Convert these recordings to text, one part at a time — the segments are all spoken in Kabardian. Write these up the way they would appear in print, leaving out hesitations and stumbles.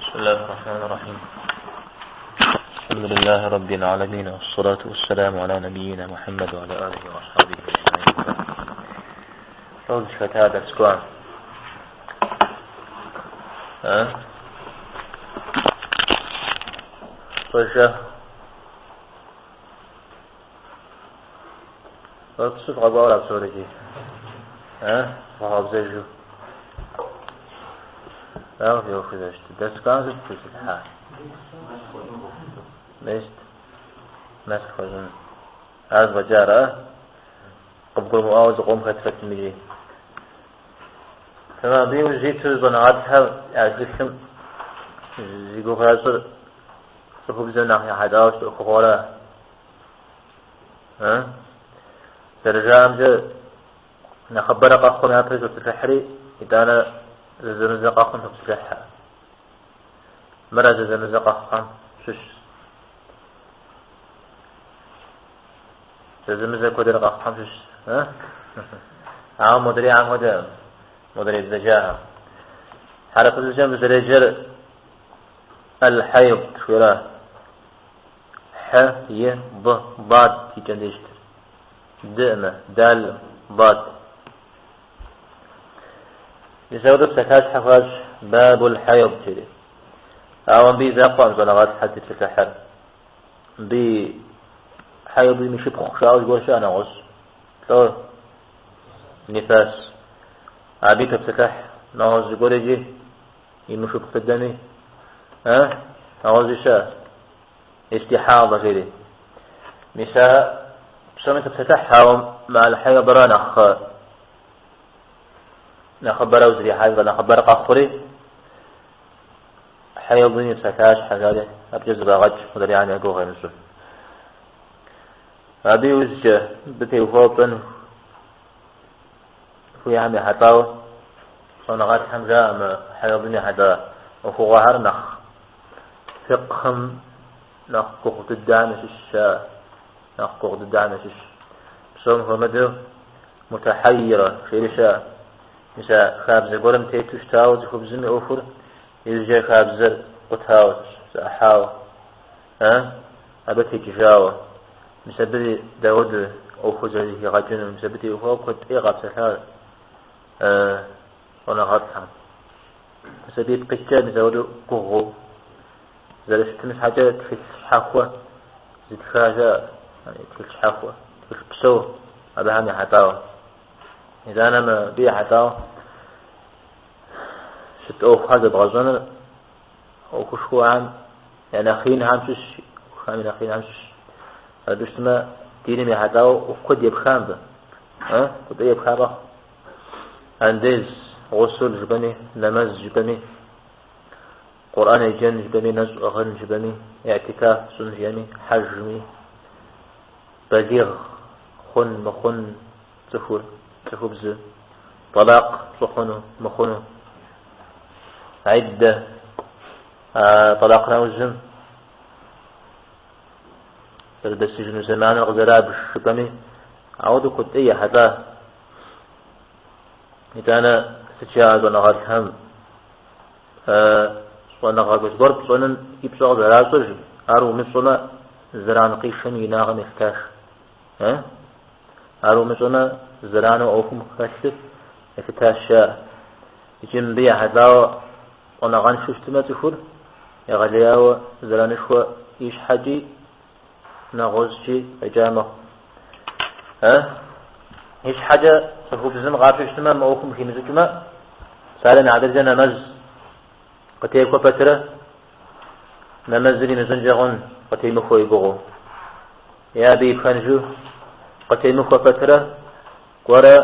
بسم الله الرحمن الرحيم الحمد لله رب العالمين والصلاة والسلام على نبينا محمد وعلى آله وأصحابه أجمعين. Лӏо дызыхэта дэрс кӏуам? Щӏэжэ. Псу вгъэкӏуауэ псори икӏи. Вгъэкъэбзэжу. Дауэ фи ӏуэхур зэрыщытыр? Дэрс кӏуам сыт тепсэлъыхьа? Мест. Мэсхь хуэщӏын. Ар зэфӏэкӏа ара? Къыбгурымыӏуауэ зыкъом хэт пэтми икӏи. Тэмэм, абы иужь иту щӏэныгъэлӏхэм я тхылъым зи гугъу ящӏыр цӏыхубзым нэхъ ехьэлӏауэ щыт ӏуэхугъуэра? Зэрыжаӏэмкӏэ, нэхъыбэрэ къэхъум япэ топсэлъыхьри, итӏанэ зэзэмызэ къэхъум топсэлъыхьэ. Мыр а зэзэмызэ къэхъухэм щыщ. Зэзэмызэ куэдрэ къэхъухэм щыщ. Ауэ модрейхэм хуэдэ, модрей дызэджахэм. Хьэрыпыбзэкӏэ мыбы зэреджэр аль-хьайд жыхуиӏэра. Хьы, и, д, дад и кӏэм деж щытыр. Д-мэ, дал, дад. Мис апхуэдэу псалъащхьэ хуащӏ бабул хьайд жери. Ауэ мыбы и закъуэкъым щӏэныгъэлӏхэр тепсэлъыхьыр. Мыбы хьайдым и шыпхъу жаӏэу зыгуэр щыӏэ нэгъуэщӏ. Лӏо, нифас. Абы топсэлъыхь нэгъуэщӏ зыгуэр иджы имышыпхъу дыдэми. Нэгъуэщӏи щыӏэ. Истихьадэ жери. Мис а псоми топсэлъыхь, ауэ мы аль-хьайдра нэхъ нэхъыбэрэ узрихьэлӏэ, нэхъыбэрэ къэхъури, хьайдым и псалъащхьэ жари, абыкӏэ зэфӏагъэкӏ, модрейхэм я гугъу ямыщӏу. Абы иужькӏэ мыбы теухуауэ пщӏэн хуейхэм ехьэлӏауэ щӏэныгъэлӏхэм жаӏэ мы хьайдым ехьэлӏа ӏуэхугъуэхэр нэхъ фикъхым нэхъ гугъу дыдэхэм ящыщщ, нэхъ гугъу дыдэхэм ящыщщ. Псом хуэмыдэу мутахьэйирэ жери щыӏэ. Мис а хабзэ гуэрым тету щытауэ цӏыхубзым и ӏуэхур иужькӏэ хабзэр къутауэ, зэӏыхьауэ, абы текӏыжауэ. Мис абы дауэду ӏуэхур зэрызэхигъэкӏынур, мис абы теухуауэ куэд ӏей къапсэлъар щӏэныгъэлӏхэм. Мис абы ипкъ иткӏэ мис апхуэдэу гугъуу зэрыщытым щхьэкӏэ тхылъ щхьэхуэ зытха щыӏэ, тхылъ щхьэхуэ, тхылъ псо абыхэм ехьэлӏауэ. Итӏанэ мыбы ехьэлӏауэ щыт ӏуэхухэр зэбгъэщӏэныр ӏуэхушхуэхэм я нэхъ инхэм щыщ, ӏуэхухэм я нэхъ инхэм щыщ. Абы щытмэ, диным ехьэлӏауэ ӏуэху куэд епха мыбы. Куэд епха мэхъу. Андез, гъусул жыпӏэми, нэмэз жыпӏэми, Къурӏэн еджэн жыпӏэми, нэщӏ ӏыгъын жыпӏэми, иӏтикаф щӏын жиӏэми, хьэжми, балигъ хъун, мыхъун цӏыхур, цӏыхубзыр, тӏалакъ пщӏы хъуну, мыхъуну, гьиддэ, тӏалакъ нэужьым зэрыдэсыжыну зэманыр къызэрабж жыпӏэми, ауэдэу куэд ӏей ехьэлӏа. Итӏанэ сыт жаӏэ щӏэныгъэлӏхэм щӏэныгъэ зыгуэр пщӏэным и пщӏэ къызэращӏыр, ар умыщӏэмэ, зэран къишэм и инагъым елъытащ. Ар умыщӏэмэ, зэрану ӏуэхум хэлъыр елъытащ жаӏэ. Икӏи мыбы ехьэлӏауэ щӏэныгъэншэу щытмэ цӏыхур егъэлеяуэ зэранышхуэ и щхьэкӏи нэгъуэщӏкӏи къекӏа мэхъу. И щхьэкӏэ цӏыхубзым къапщтэу щытмэ, мы ӏуэхум химыщӏыкӏмэ, псалъэм и хьэтыркӏэ нэмэз къытехуэ пэтрэ, нэмэзыр имыщӏынкӏэ хъун къытемыхуэ и гугъэу. Е абы и пхэнжу къытемыхуэ пэтрэ, кӏуэрэ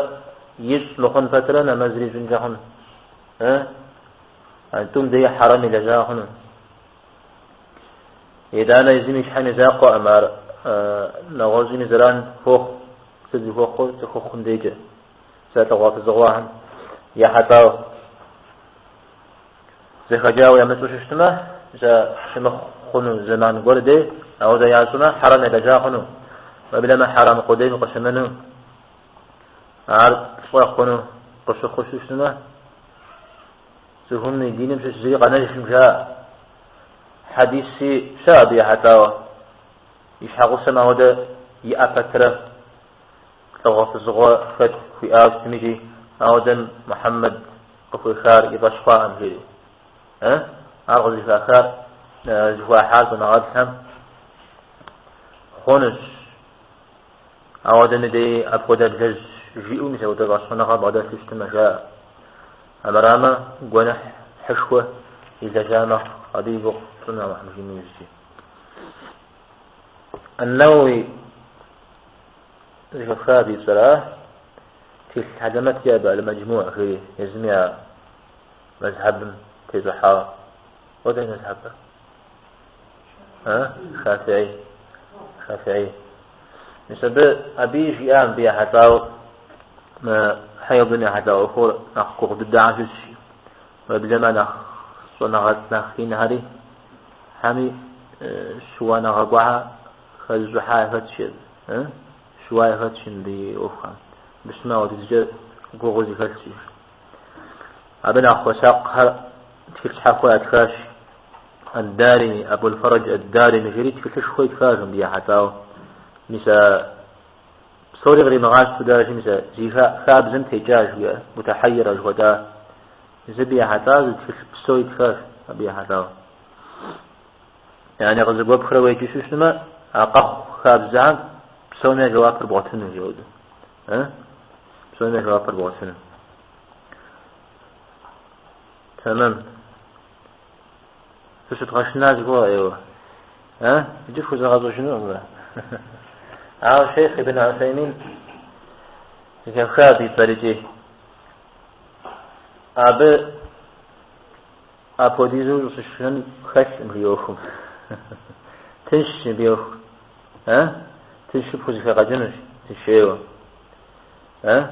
ищӏ мыхъун пэтрэ нэмэзыр ищӏынкӏэ хъун. А тӏум деи хьэрэм илэжьа хъуну. Итӏанэ езым и щхьэм и закъуэкъым ар нэгъуэщӏми зэран хуохъу, сыт зыхуэхъур цӏыхухъум дежкӏэ, сэ лӏыгъуэ-фызыгъуэхэм ехьэлӏауэ. Зэхэкӏауэ ямыщӏу щыщытмэ, сэ щымыхъу хъуну зэман гуэр дей, ауэдэ ящӏмэ, хьэрэм ялэжьа хъуну. Уеблэмэ хьэрэм къудейм къыщымыну, ар пщӏэ хъуну къыщыхъуу щыщытмэ, цӏыхум и диным щыщ зыри къэнэжкъым жаӏэ. Хьэдиси щыӏэ абы ехьэлӏауэ. И щхьэгъусэм ауэдэ иӏэ пэтрэ лӏыгъуэ-фызыгъуэ хэт хуиӏауэ щытми икӏи ауэдэм Мухьэммэд къыхуехар и фӏэщ хъуакъым, жери. Ар къызыхахар, зыхуахьар щӏэныгъэлӏхэм хъунущ. Ауэдэм и дей апхуэдэ блэжь жиӏэу мис апхуэдэ фӏэщхъуныгъэ бгъэдэлъу щытмэ, жаӏэ. Амырамэ, гуэныхьышхуэ илэжьа мэхъу, абы и гугъу тщӏыну Алыхьым жиӏэм иужькӏи. Ан-Нэуи зэхэфха абы и цӏэр, а? Тхылъ хьэлэмэт иӏэ абы Аль-Мэджмуӏ жери, езым я мэзхьэбым тещӏыхьауэ. Уэдэ и мэзхьэбыр? А? Шафиӏи. Шафиӏи. Мис абы, абыи жиӏа мыбы ехьэлӏауэ, мы хьэйдым ехьэлӏа ӏуэхур нэхъ гугъу дыдэхэм щыщщ. Уеблэмэ нэхъ щӏэныгъэлӏ нэхъ инхэри, хьэми щыуэныгъэ гуэрхэр хэзыщӏыхьа яхэтщ абы. Щыуа яхэтщ мыбы и ӏуэхухэм. Мыбы щымэ апхуэдизкӏэ гугъуу зэхэлъщ. Абы нэхъ хуэсакъхэр тхылъ щхьэхуэ ятхащ. Ад-Дарими, Абул-Фарадж Ад-Дарими жери тхылъышхуэ итхащ мыбы ехьэлӏауэ. Мис а псори къримыгъащтэу дащи, мис а зи хабзэм текӏа жиӏэ, мутахьэйирэ жыхуэтӏа. Мис абы ехьэлӏауэ зы тхылъ псо итхащ абы ехьэлӏауэ. Яни къызэгуэпхрэ уеджэу щытмэ, а къэхъу хабзэхэм псоми я жэуапыр бгъуэтыну жиӏэу. Псоми я жэуапыр бгъуэтыну. Тэмэм. Фыщыдгъэшына зыгуэр ӏейуэ. А? Иджы фхузэгъэщӏэжынукъым. Ауэ Шейхъ Ибн Усеймин зэхэфха абы и цӏэр икӏи. Абы апхуэдизу ущӏыщышынэн хэлъкъым жи ӏуэхум. Тыншщ мыбы и ӏуэху. А? Тыншу пхузэхэгъэкӏынущ, тыншейуэ. А?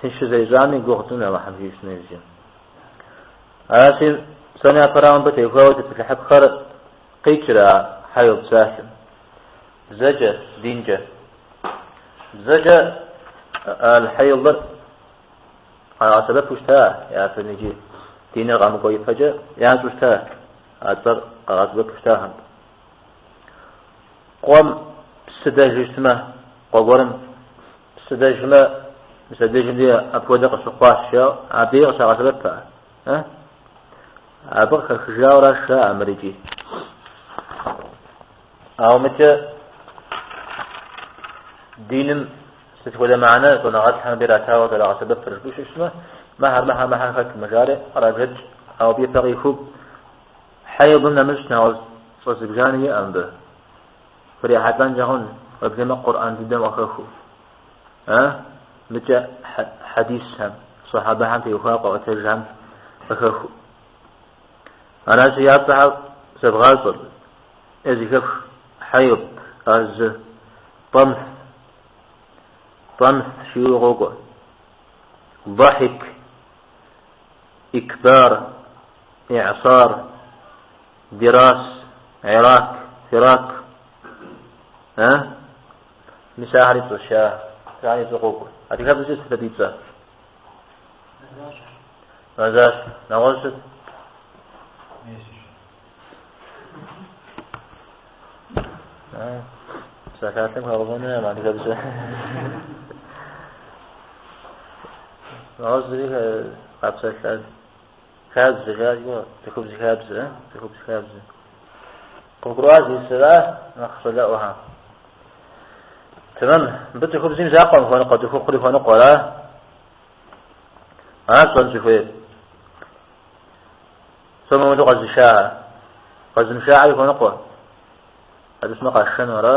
Тыншу зэрищӏами и гугъу тщӏын Алыхьым жиӏэу иужькӏэ. Аращи, псом япэрауэ мыбы теухуауэ тепсэлъыхьыпхъэр къикӏрэ а хьэйд псалъэм. Бзэкӏэ, динкӏэ. Бзэкӏэ аль-хьэйдыр къагъэсэбэпу щыта япэм икӏи диныр къэмыкӏуэ ипэкӏэ ящӏу щыта, а цӏэр къагъэсэбэпу щытахэм. Къуэм псы дэжу щытмэ, къуэ гуэрым Псы дэжмэ, мис абдежым де апхуэдэ къыщыхъуащ, жаӏэу, абыи къыщагъэсэбэп ар. Э? Абы къыхэхыжауэращ жаӏэ мыр икӏи. Ауэ мыкӏэ диным сыт хуэдэ мыхьэнэ щӏэныгъэлӏхэм абы иратауэ зэрагъэсэбэпыр жыпӏэу щытмэ, мыхьэр, мыхьэр, мыхьэр хэтмэ, жари кърабжэкӏ, ауэ абы ипэ къихуэу хьэйдым нэмыщӏ нэгъуэщӏ цӏэ зыбжанэ иӏэ мыбы. Фрихьэлӏэнкӏэ хъун, уеблэмэ Къурӏэн дыдэм къыхэхыу. А? Мыкӏэ хьэдисхэм, сахьабэхэм теухуауэ къаӏуэтэжхэм къыхэхыу. Аращи, я цӏэхэр зэвгъащӏэр, е зэхэфх, хьэйд, ар зы, тӏэмс, тӏэмс жиӏэу къокӏуэ. Дэхьик, икбар, игьсар, Дирас, Ирак, Фирак, э? Мис ахэр и цӏэщ, ахэр и цӏэ къокӏуэ. Адыгэбзэкӏэ сыт абы и цӏэ? Мазащ. Нэгъуэщӏ сыт? Псалъалъэм хэгъэщӏэну адыгэбзэ. Нэгъуэщӏ зыри къапсэлъ. Хабзэ, жаӏэу, цӏыхубз хабзэ, цӏыхубз хабзэ. Къывгурыӏуа зисыра нэхъ щӏалэӏуэхэм? Тэмэм, мыбы цӏыхубзым закъуэм хуэныкъуэ, цӏыхухъури хуэныкъуэра? Ара тщӏэн щӏыхуейр. Псом хуэмыдэу къэзышахэр. Къэзымышахэри хуэныкъуэ. Абы сымэ къашэну ара?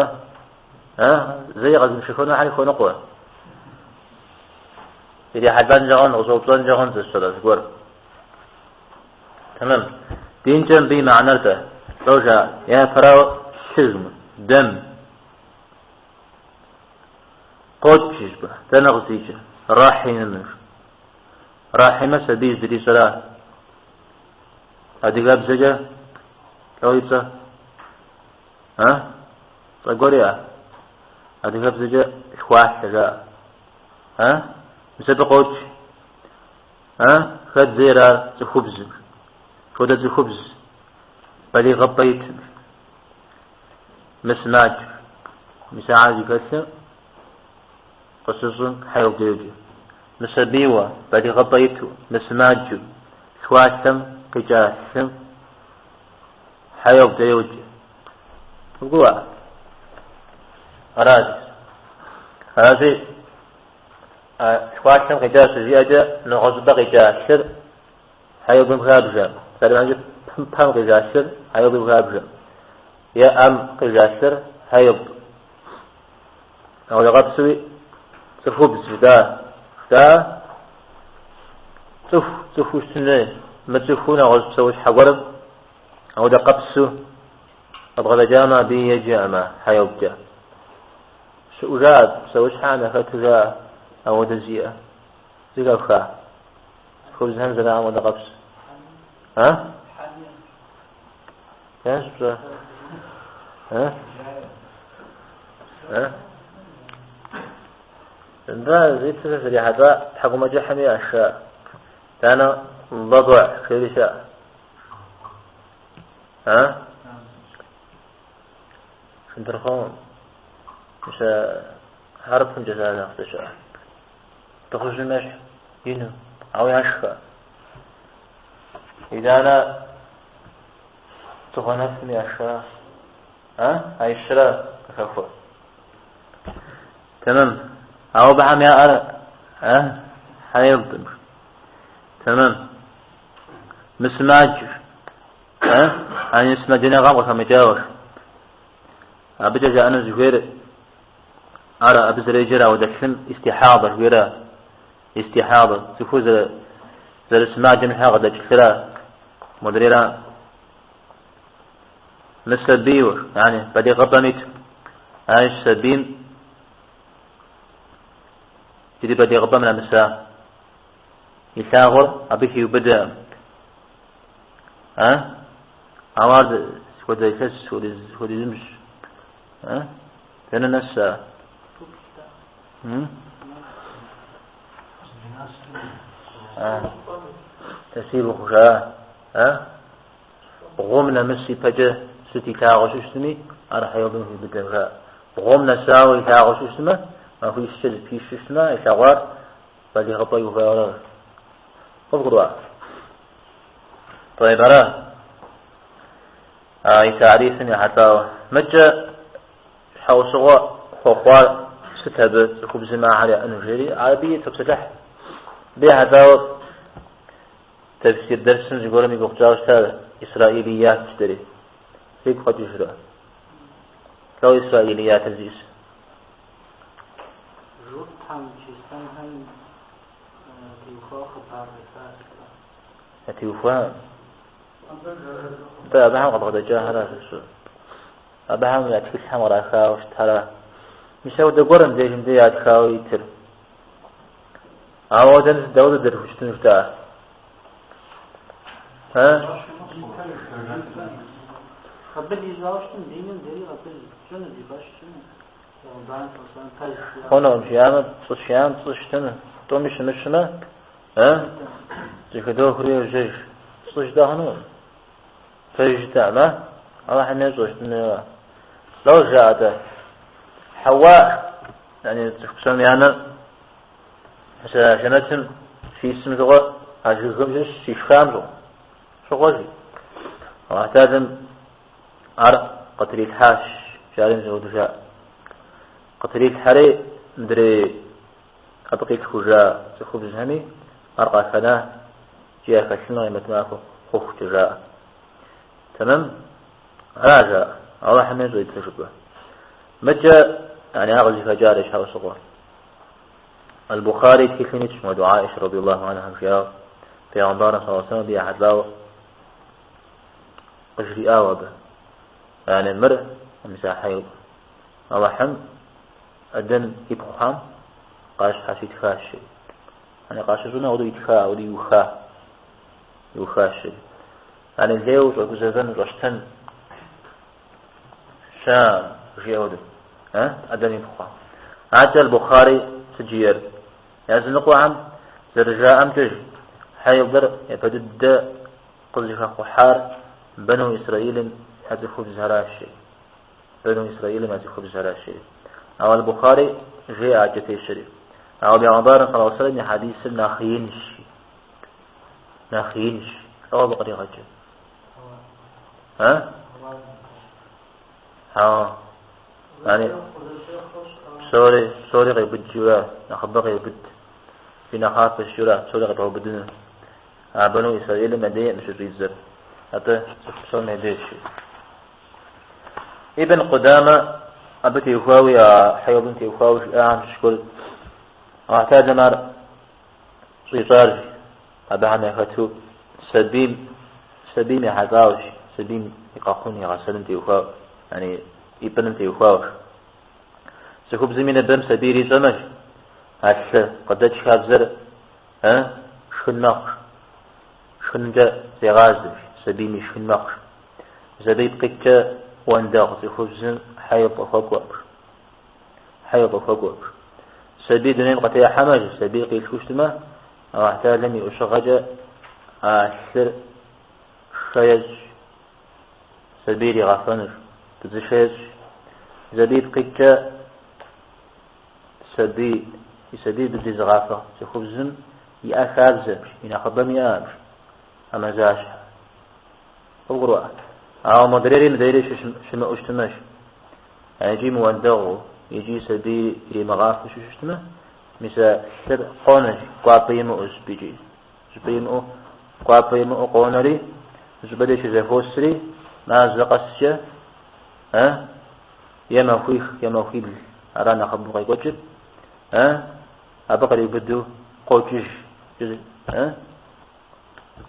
Зэи къэзымышэхэнухэри хуэныкъуэ. Ирихьэлӏэнкӏэ хъун, къыщӏэупщӏэнкӏэ хъун зыщэрэ зыгуэр. Тэмэм. Динкӏэ мыбы и мыхьэнэр-тӏэ. Лӏо жаӏэ. Япэрауэ лъы, дэм. Къокӏ жыпӏэ. Дэнэ къыздикӏыр? Рахьимым. Рахьимэ сабий здрищӏэра. Адыгэбзэкӏэ лӏо и цӏэ? А? Цӏэ гуэр иӏэ? Адыгэбзэкӏэ лъхуалъэ жаӏэ. А? Мис абы къокӏ. А? Хэт зейр ар? Цӏыхубзым. Хуэдэ цӏыхубз. Балигъыпӏэ итым. Мысымаджэу. Мис ахэр зыхэлъым къыщыщӏым хьэйдкӏэ йоджэ. Мысабийуэ, балигъыпӏэ иту, мысымаджэу, лъхуалъэм къикӏа лъым хьэйдкӏэ йоджэ. Къывгурыӏуа? Аращ. Аращи, а лъхуалъэм къикӏа щыжиӏэкӏэ, нэгъуэщӏыпӏэ къикӏа лъыр хьэйдым хабжэ. Псалъэм пэм къижа лъыр хьэйдым хабжэ. Е ӏэм къижа лъыр хьэйд. Ауэдэ къабзэуи цӏыхубз жытӏа. Жытӏа цӏыху, цӏыхуу щытын хуей. Мыцӏыхуу нэгъуэщӏ псэущхьэ гуэрым ауэдэ къэпсу къыбгъэдэкӏамэ, абыи еджэкъым хьэйдкӏэ. Щыӏэу жаӏэ, псэущхьэхэм яхэту жаӏэ, ауэдэ зиӏэ. Зэхэфха? Цӏыхубзхэм зэраӏэм хуэдэ къэпс. А? Дэнэ щыпщӏэ? А? А? Нтӏэ, зитыр сэ срихьэлӏа тхьэкӏумэкӏыхьым иӏэщ жаӏэ. Итӏанэ ضبع жери щыӏэ. А? Шындырхъуом. Мис а хьэрыпымкӏэ сэ нэхъ здэщыӏэр. Дыгъужьым ещхь ину, ауэ яшхэ. Итӏанэ дзыгъуэнэфым яшха. А? А ищырэ къыхэхуэ. Тэмэм. Ауэ абыхэм яӏэр а? Хьэйдым. Тэмэм. Мысымаджэщ. А? Ани сымаджэныгъэм къыхэмыкӏауэщ. Абыкӏэ жаӏэну зыхуейр ар абы зэреджэр ауэдэ лъым истихьадэ жыхуиӏэра. Истихьадэ, цӏыхур зэрысымаджэм щхьэ къыдэкӏ лъыра, модрейра. Мысабийуэ, яни балигъыпӏэм иту. Аращ сабийм иджыри балигъыпӏэм нэмыса. Илъагъур абы хиубыдэкъым. А? Ауэ ар схуэдэ илъэс хуэдизымщ. А? Дэнэ нэса? А? Илъэсибгъу хъужа? А? Бгъум нэмыс ипэкӏэ сыт илъагъуу щыщытми, ар хьэйдым хиубыдэм жаӏэ. Бгъум нэсауэ илъагъуу щыщытмэ, махуищкӏэ зыпищу щытмэ, илъэгъуар балигъыпӏэ иувауэ. Къывгурыӏуа? طيب ара а и тарифым ехьэлӏауэ. Мыкӏэ щхьэусыгъуэ хуэхъуар сыт абы цӏыхубзым ахэр яӏэну жери, абы топсэлъыхь. Абы ехьэлӏауэ тэфсир дэрсым зыгуэрым и гугъу тщӏауэ щытар исраилият жытӏэри. Фигу къэкӏыжрэ? Лӏо исраилиятыр зиӏыс? Журтхэм, чристэнхэм теухуауэ хъыбар къехащ. Ятеухуа? Нтӏэ, абыхэм къабгъэдэкӏахэращ. Абыхэм я тхылъхэм кърахауэ щытара. Мис ауэдэ гуэр мыбдежым де ятхауэ итыр. Ауэ дэ дауэ дызэрыхущытын жытӏа? А? Къабыл ищӏауэ щытым диным дэри къабыл тщӏыну, ди фӏэщ тщӏыну. Хъунукъым жиӏамэ, пцӏы жиӏам пцӏы щытыну. Тӏуми щымыщмэ, а? Зэхыдохри йожьэж. Пцӏы жытӏэ хъунукъым. Пэж жытӏэмэ, Алыхьым ещӏэ щытыну. Лӏо жаӏэ-тӏэ. Хьэуа, яни цӏыху псом я анэр, мис а жэнэтым щисым щыгъуэ, а жыгым щыщ щишхам щыгъуэ, щыгъуэ жи. Алыхь Тэхьэлам ар къытрилъхьащ, жари мис апхуэдэу жаӏэ. Къытрилъхьэри, мыдрей абы къилъхужа цӏыхубзхэми ар къахэна, икӏи яхэлъыну къемэт махуэ хъухукӏэ жаӏэ. Тэмэм? Ара жаӏэ. Алыхьым ещӏэ и пэжыпӏэ. Мыкӏэ, яни ар къызыхэкӏар и щхьэусыгъуэр. Аль-Бухари тхылъым итщ мыуэду Аиша радиаллаху анхьэм жиӏауэ, Пейгъэмбарым саллаллаху алейхи ва сэллэм абы ехьэлӏауэ къыжриӏауэ абы. Яни мыр, мис а хьэйд. Алыхьым Адэм ипхъухэм къащхьэщитхащ. Яни къащыщӏыну ауэдэу итха, ауэдэу иуха. Иухащ. Яни лейуэ ущӏэгузэвэн, ущӏэщтэн щыӏэкъым, жиӏэ хуэдэу. А? Адэм ипхъухэм. Адэкӏэ Аль-Бухари сыт жиӏэр? Языныкъуэхэм зэрыжаӏэмкӏэ, хьэйдыр япэ дыдэ къызыхэхъухьар. Бэну Исраилым я цӏыхубзхэращ жери. Бэну Исраилым я цӏыхубзхэращ жери. Ауэ Аль-Бухари жеӏэ адэкӏэ пещэри. Ауэ Бегъымбарым саллаллаху алейхи ва сэллэм и хьэдисыр нэхъ инщ. Нэхъ инщ. Лӏо абы къригъэкӏыр? А? Хьэуэ. Яни псори, псори къеубыд жиӏэурэ, нэхъыбэ къеубыд. Фи нэхъапэщ жиӏэурэ, псори къебгъэубыдыну. А Бэну Исраилым я дейкъым щыщӏидзэр, атӏэ цӏыху псом я дейщ. Ибн Къудамэ абы теухуауи, а хьэйдым теухуауэ жиӏахэм щыщ гуэр Аллахь Тэхьэлам ар щӏищӏар абыхэм яхэту сабийм, сабийм ехьэлӏауэщ, сабийм и къэхъун, и гъэсэным теухуауэ, яни и пӏыным теухуауэщ. Цӏыхубзым и ныбэм сабийр ищӏэмэщ, а лъы къыдэкӏ хабзэр Э, шхын мэхъу. Шхынымкӏэ зегъазэщ, сабийм и шхын мэхъу. Мис абы ипкъ иткӏэ уэндэгъу цӏыхубзым хьэйд къыхуэкӏуэкъым. Хьэйд къыхуэкӏуэкъым. Сабий дунейм къытехьэмэ, сабий къилъхуу щытмэ, Аллахь Тэхьэлам и ӏущыгъэкӏэ а лъыр шэ ещӏ, сабийр игъэфэнущ, быдзышэ ещӏ. Мис абы ипкъ иткӏэ Сабий, и сабий быдзэ езыгъафэ цӏыхубзым иӏэ хабзэщ, и нэхъыбэм иӏэщ а мазащхьэр. Къывгурыӏуа? Ауэ модрейри мыдрейри щымыӏэу щытмэщ. Икӏи мыуэндэгъуу, икӏи сабий иримыгъафэу щыщытмэ, мис а лъыр къонэщ, кӏуапӏэ имыӏэу зыщӏыпӏи икӏи. Щӏыпӏэ имыӏэу, кӏуапӏэ имыӏэу къонэри, зыщӏыпӏэ деж щызэхуосри, мазэ къэскӏэ, э, е махуих, е махуибл, ара нэхъыбэу къекӏуэкӏыр, э, абы къриубыдэу къокӏыж, э,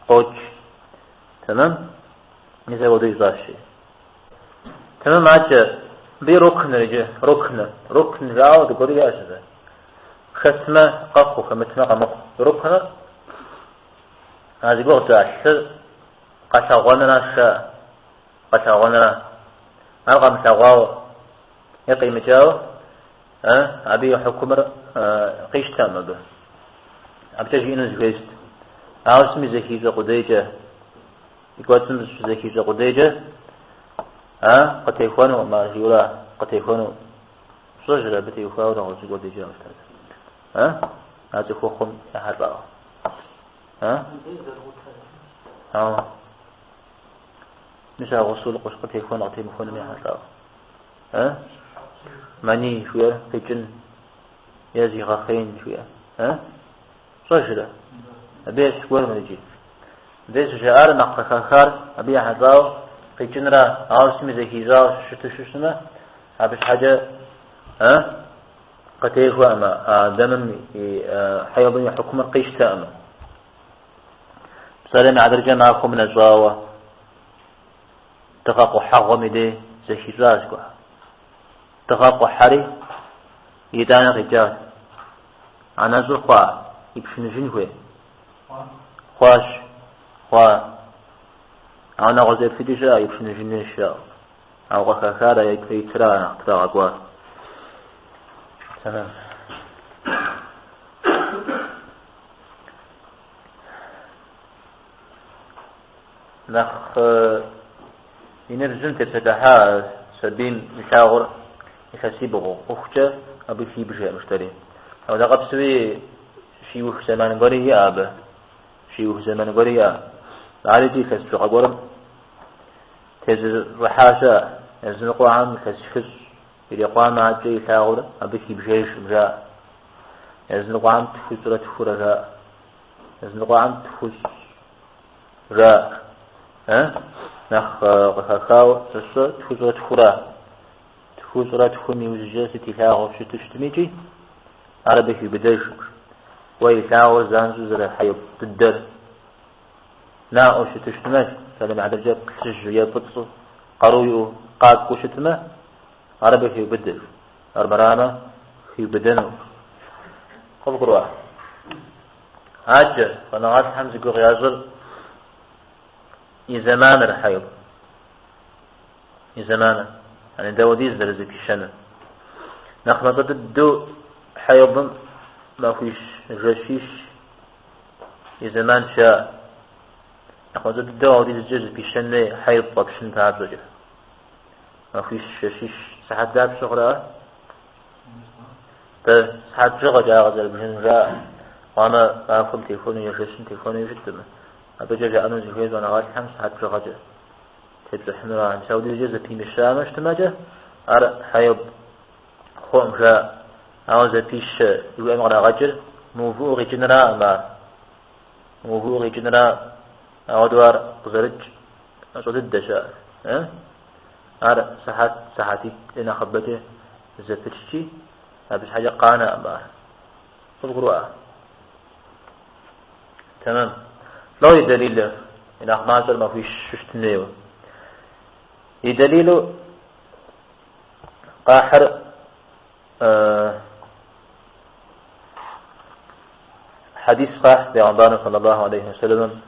къокӏ. Тэмэм? Мис апхуэдэу ищӏащ. Тэмэм адэкӏэ, мыбы и рукныр иджы, рукныр. Рукн жаӏэу зыгуэри иӏэщ абы. Хэтмэ къэхъуу, хэмытмэ къэмыхъу. Рукныр, а зи гугъу тщӏа лъыр къэлъэгъуэныращ жаӏэ. Къэлъэгъуэнра? Ар къэмылъэгъуауэ е къимыкӏауэ, абы и хьукумыр къищтэкъым абы. Абыкӏэ жиӏэну зыхуейр сыт? Ауэ сытми зэхищӏэ къудейкӏэ, и кӏуэцӏым щызэхищӏэ къудейкӏэ, къытехуэнукъым ар жиӏэура, къытехуэну. Пщӏэжрэ абы теухуауэ нэгъуэщӏ зыгуэр деджауэ щытат. А цӏыхухъум ехьэлӏауэ. Ауэ. Мис а гъусул къытехуэн къытемыхуэным ехьэлӏауэ. Э? Мэний жиӏэр къикӏын е зигъэхъеин жиӏэр. Э? Пщӏэжрэ? Абы ещхь гуэр мыр иджы. Мыбдеж щыжаӏар нэхъ къыхахар абы ехьэлӏауэ къикӏынра, ауэ сытми зэхищӏауэ щыту щыщытмэ, абы щхьэкӏэ э? Къытехуэӏымэ, а дэмым и хьэйдым и хьукумыр къищтэӏымэ. Псалъэм и хьэтыркӏэ махуэм нэщӏауэ дыгъэ къухьэгъуэм и дей зэхищӏащ кӏуэ. Дыгъэ къухьэри итӏанэ къикӏащ. А нэщӏыр хъуа, ипшыныжын хуей? Хъуащ, хъуа. Ауэ нэгъуэщӏ еплъыкӏи щыӏэ, ипшыныжын щыӏэ. Ауэ къыхахар а ипэ итра нэхъ трагъэкӏуар. Тэмэм. Нэхъ и ныбжьым тепсэлъыхьа сабийм илъагъур илъэсибгъу хъухукӏэ абы хибжэкъым жытӏэри. Апхуэдэ къабзэуи щиух зэман гуэри иӏэ абы, щиух зэман гуэри иӏэ. Ар икӏи илъэс бжыгъэ гуэрым тезыщӏыхьа щыӏэ, языныкъуэхэм илъэс хыщӏ ирикъуамэ адэкӏэ илъагъур абы хибжэжкъым жаӏэ. Языныкъуэхэм тхущӏрэ тхурэ жаӏэ. Языныкъуэхэм тхущӏ жаӏэ. Э? Нэхъ къыхахауэ зыщӏэ тхущӏрэ тхурэ. Тхущӏрэ тхум иужькӏэ сыт илъагъуу щыту щытми икӏи ар абы хиубыдэжкъым. Уэ илъагъур занщӏэу зэрыхьэйд дыдэр наӏуэу щыту щытмэ, псалъэм и хьэтыркӏэ плъыжьу е фӏыцӏэу, къару иӏэу къакӏуэу щытмэ, ар абы хиубыдэж. Армырамэ, хиубыдэнукъым. Къывгурыӏуа? Адэкӏэ, щӏэныгъэлӏхэм зи гугъу ящӏыр и зэманыр хьэйд. И зэманыр. Яни дауэдиз зэрызэпищэнур. Нэхъ мащӏэ дыдэу хьэйдым махуищ жэщищ и зэман щыӏэ. Нэхъ мащӏэ дыдэу ауэдизкӏэ зэпищэн хуей хьэйд фӏэпщын папщӏэкӏэ. Махуищ, жэщищ, сыхьэт дапщэ хъурэ ар? Дэ сыхьэт бжыгъэкӏэ ар къызэрыбжын жаӏэ. Ауэмэ махуэм техуэну е жэщым техуэну щыткъым. Абыкӏэ жаӏэну зыхуей щӏэныгъэлӏхэм сыхьэт бжыгъэкӏэ тепщӏыхьынура. Мис ауэдизкӏэ зэпимыщамэ щытымэкӏэ, ар хьэйд хъуӏым жаӏэ. Ауэ зэпищэ жыхуиӏэм кърагъэкӏыр мыувыӏэу къикӏынракъым ар. Мыувыӏэу къикӏынра, ауэдэу ар къызэрыкӏ мащӏэ дыдэщ ар. Ар сыхьэт, сыхьэтитӏ е нэхъыбэкӏэ зэпычкӏи, абы щхьэкӏэ къанэкъым ар. Къывгурыӏуа? Тэмэм. Лӏо и дэлилыр, и нэхъ мащӏэр махуищ щыщытын хуейуэ. И дэлилу къахьыр Хьэдис къахь бегъымбарым саллаллаху алейхи вассаламым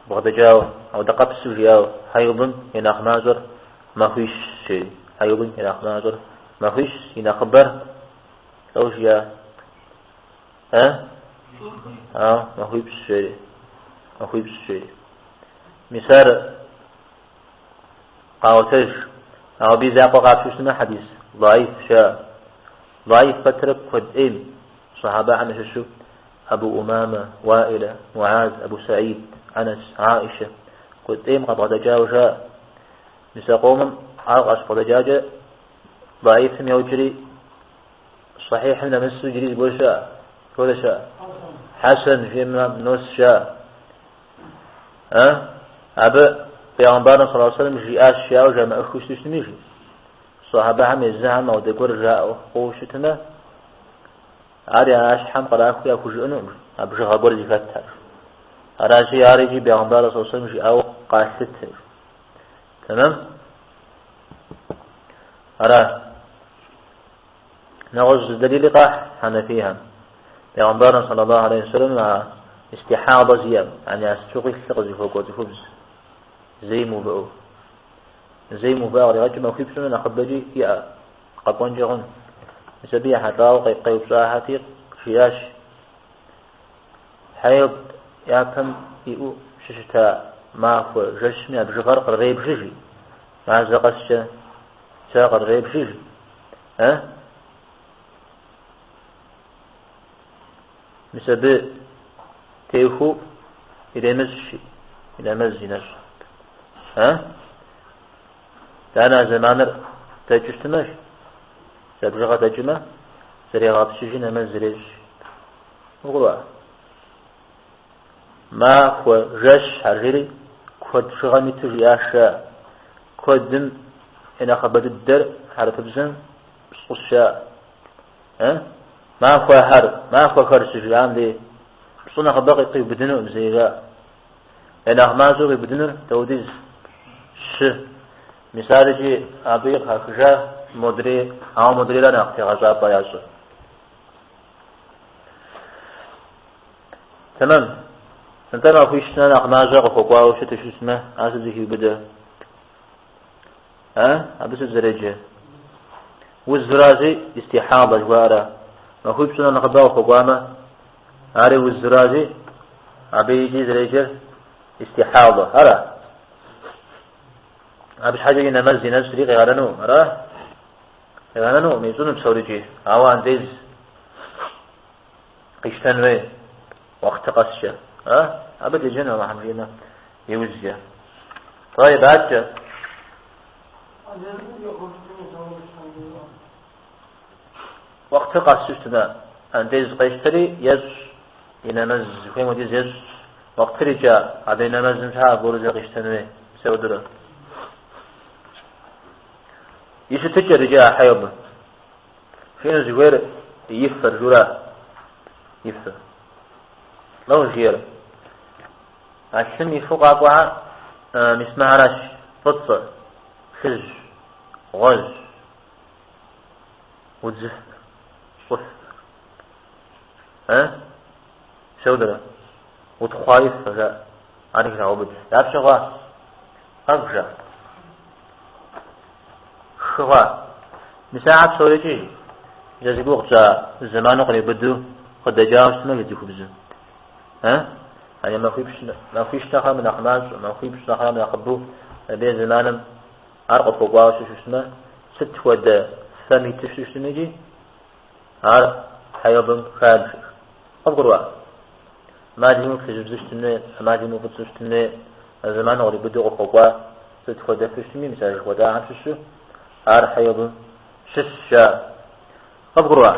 бгъэдэкӏауэ, ауэдэ къэпсу жиӏауэ, хьэйдым и нэхъ мащӏэр махуищ жери. Хьэйдым и нэхъ мащӏэр махуищ, и нэхъыбэр лӏо жиӏа? Э? А, махуипщӏ жери. Махуипщӏ жери. Мис ар къаӏуэтэж. Ауэ абы и закъуэ къапщтэу щытмэ, хьэдис даиф жаӏэ. Даиф пэтрэ куэд ӏейм сахьабэхэм ящыщу Абу Умамэ, Уаилэ, Муаз, Абу Саид, Анэс, Аишэ куэд ӏейм къабгъэдэкӏауэ жаӏэ. Мис а къомым ар къащыбгъэдэкӏакӏэ даифым йокӏри сахьихьым нэмысу иджыри зыгуэр щыӏэ. Хуэдэ щыӏэ? Хьэсэн жиӏэмэ нос жаӏэ. Абы Пейгъэмбарым саллаллаху алейхи вассалам жиӏащ жаӏэу жамыӏэххэу щыту щытми жи. Сахьабэхэм езыхэм ауэдэ гуэр жаӏэу хъууэ щытмэ, ар я щхьэм кърахыу яхужыӏэнукъым, а бжыгъэ гуэр зыхэтхэр. Аращи, ар икӏи Пейгъэмбарым саллаллаху алейхи вассалам жиӏауэ къалъытэ. Тэмэм? Ара. Нэгъуэщӏ зы дэлили къахь хьэнэфийхэм. Пейгъэмбарым саллаллаху алейхи вассалам а истихьадэ зиӏэм, яни а сыт щыгъуи лъы къызыхуэкӏуэ цӏыхубз зэи мыувыӏэу. Зэи мыувыӏэ къригъэкӏыу махуипщӏым нэхъыбэкӏи иӏэ къэкӏуэнкӏэ хъун. Мис абы ехьэлӏауэ къеупщӏахэти, жиӏащ, Хьэйд япэм иӏэу щыщыта махуэ жэщым я бжыгъэр кърыребжыж, мазэ къэскӏэ зэ кърыребжыж. Э? Мис абы техуэу иремыщӏ, и нэмэз и нэщӏ. Э? Итӏанэ а зэманыр дэкӏыу щытмэ, зэ бжыгъэ дэкӏмэ, зрегъэпщыжи нэмэз ирещӏ. Къывгурыӏуа? Махуэ, жэщ, ар жери куэд бжыгъэм иту жиӏащ жаӏэ. Куэдым и нэхъыбэ дыдэр хьэрыпыбзэм пщӏыщ жаӏэ. Э? Махуэхэр, махуэхэр щыжиӏам дей пщӏы нэхъыбэ къиубыдынукъым зэи жаӏэ. Е нэхъ мащӏэу къиубыдынур дауэдиз? Щы. Мис ар икӏи абы къыхахыжа модрей, ауэ модрейра нэхъ тегъэщӏапӏэ ящӏыр. Тэмэм. Нтӏэ махуищ нэ нэхъ мащӏэ къыхуэкӏуауэ щыту щытмэ, ар сыт зыхиубыдэ? А? Абы сыт зэреджэ? Узращи, истихьадэ жыхуаӏэра. Махуипщӏ нэ нэхъыбэ къыхуэкӏуамэ, ари узращи, абы икӏи зэреджэр истихьадэ. Ара? Абы щхьэкӏэ и нэмэз и нэщӏри къигъэнэну, ара? Къигъэнэнукъым, ищӏыну псорикӏи, ауэ андез къищтэн хуей уахъты къэскӏэ. А? Абы деджэну Алыхьым жиӏэмэ, иужькӏэ. Тӏэйб, адэкӏэ. Уахъты къэсу щытмэ, андез къещтэри ещӏ, и нэмэз зыхуейм хуэдиз ещӏ. Уахътыр икӏа, адрей нэмэзым щхьэ аргуэру зэ къищтэн хуей, псэудурэ. И щытыкӏэр иджы а хьэйдым. Жиӏэну зыхуейр и фэр жура? И фэр. Лӏо жиӏэр. А лъым и фэу къакӏуэхэр мис мыхэращ. Фӏыцӏэ, плъыжь, гъуэжь, удзыф, щӏыф. Э? Псэудэрэ? Утхъуа и фэ жаӏэ. Ар храубыд. Дапщэ хъуа? Къэвбжа. Хы хъуа. Мис ахэр псорикӏи зэ зи гугъу тщӏа зэману къриубыдэу къыдэкӏауэ щытмэ, жи цӏыхубзым. Э? Яни махуипщӏ, махуищ нэхърэ мынэхъ мащӏэу, махуипщӏ нэхърэ мынэхъыбэу абы зэманым ар къыхуэкӏуауэ щыту щытмэ, сыт хуэдэ фэм иту щыту щытми икӏи ар хьэйдым хабжэ. Къыбгурыӏуа? ӏэмал имыӏэу плъыжьыбзэу щытын хуей, ӏэмал имыӏэу фӏыцӏэу щытын хуей, а зэманым къриубыдэу къыхуэкӏуа сыт хуэдэ фэ щытми, мис а жыхуэтӏахэм щыщу ар хьэйдым щыщщ, жаӏэ. Къыбгурыӏуа?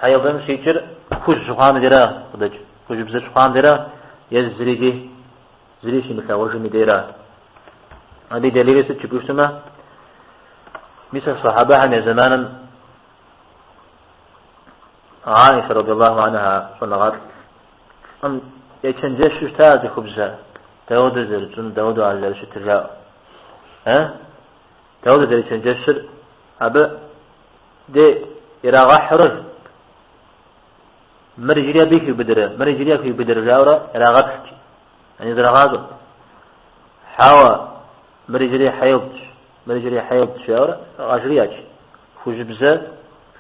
Хьэйдым щикӏыр хужь щыхъуам дера къыдэкӏ, хужьыбзэ щыхъуам дера е зырикӏи зыри щимылъагъужым и дера. Абы и дэлилыр сыт жыпӏэу щытмэ, мис а сахьабэхэм я зэманым Аиша радиаллаху анха щӏэныгъэлӏым ечэнджэщу щыта цӏыхубзхэр, дауэдэу зэрытщӏынур, дауэдэу ар зэрыщытыр жаӏэу. Дауэдэу зэречэнджэщыр абы де ирагъэхьурэ мыр иджыри абы хиубыдэрэ, мыр иджыри хиубыдэрэ жаӏэурэ ирагъэплът, яни зрагъащӏэрт. Хьэуэ, мыр иджыри хьэйдщ, мыр иджыри хьэйдщ жаӏэурэ къажриӏэт. Хужьыбзэ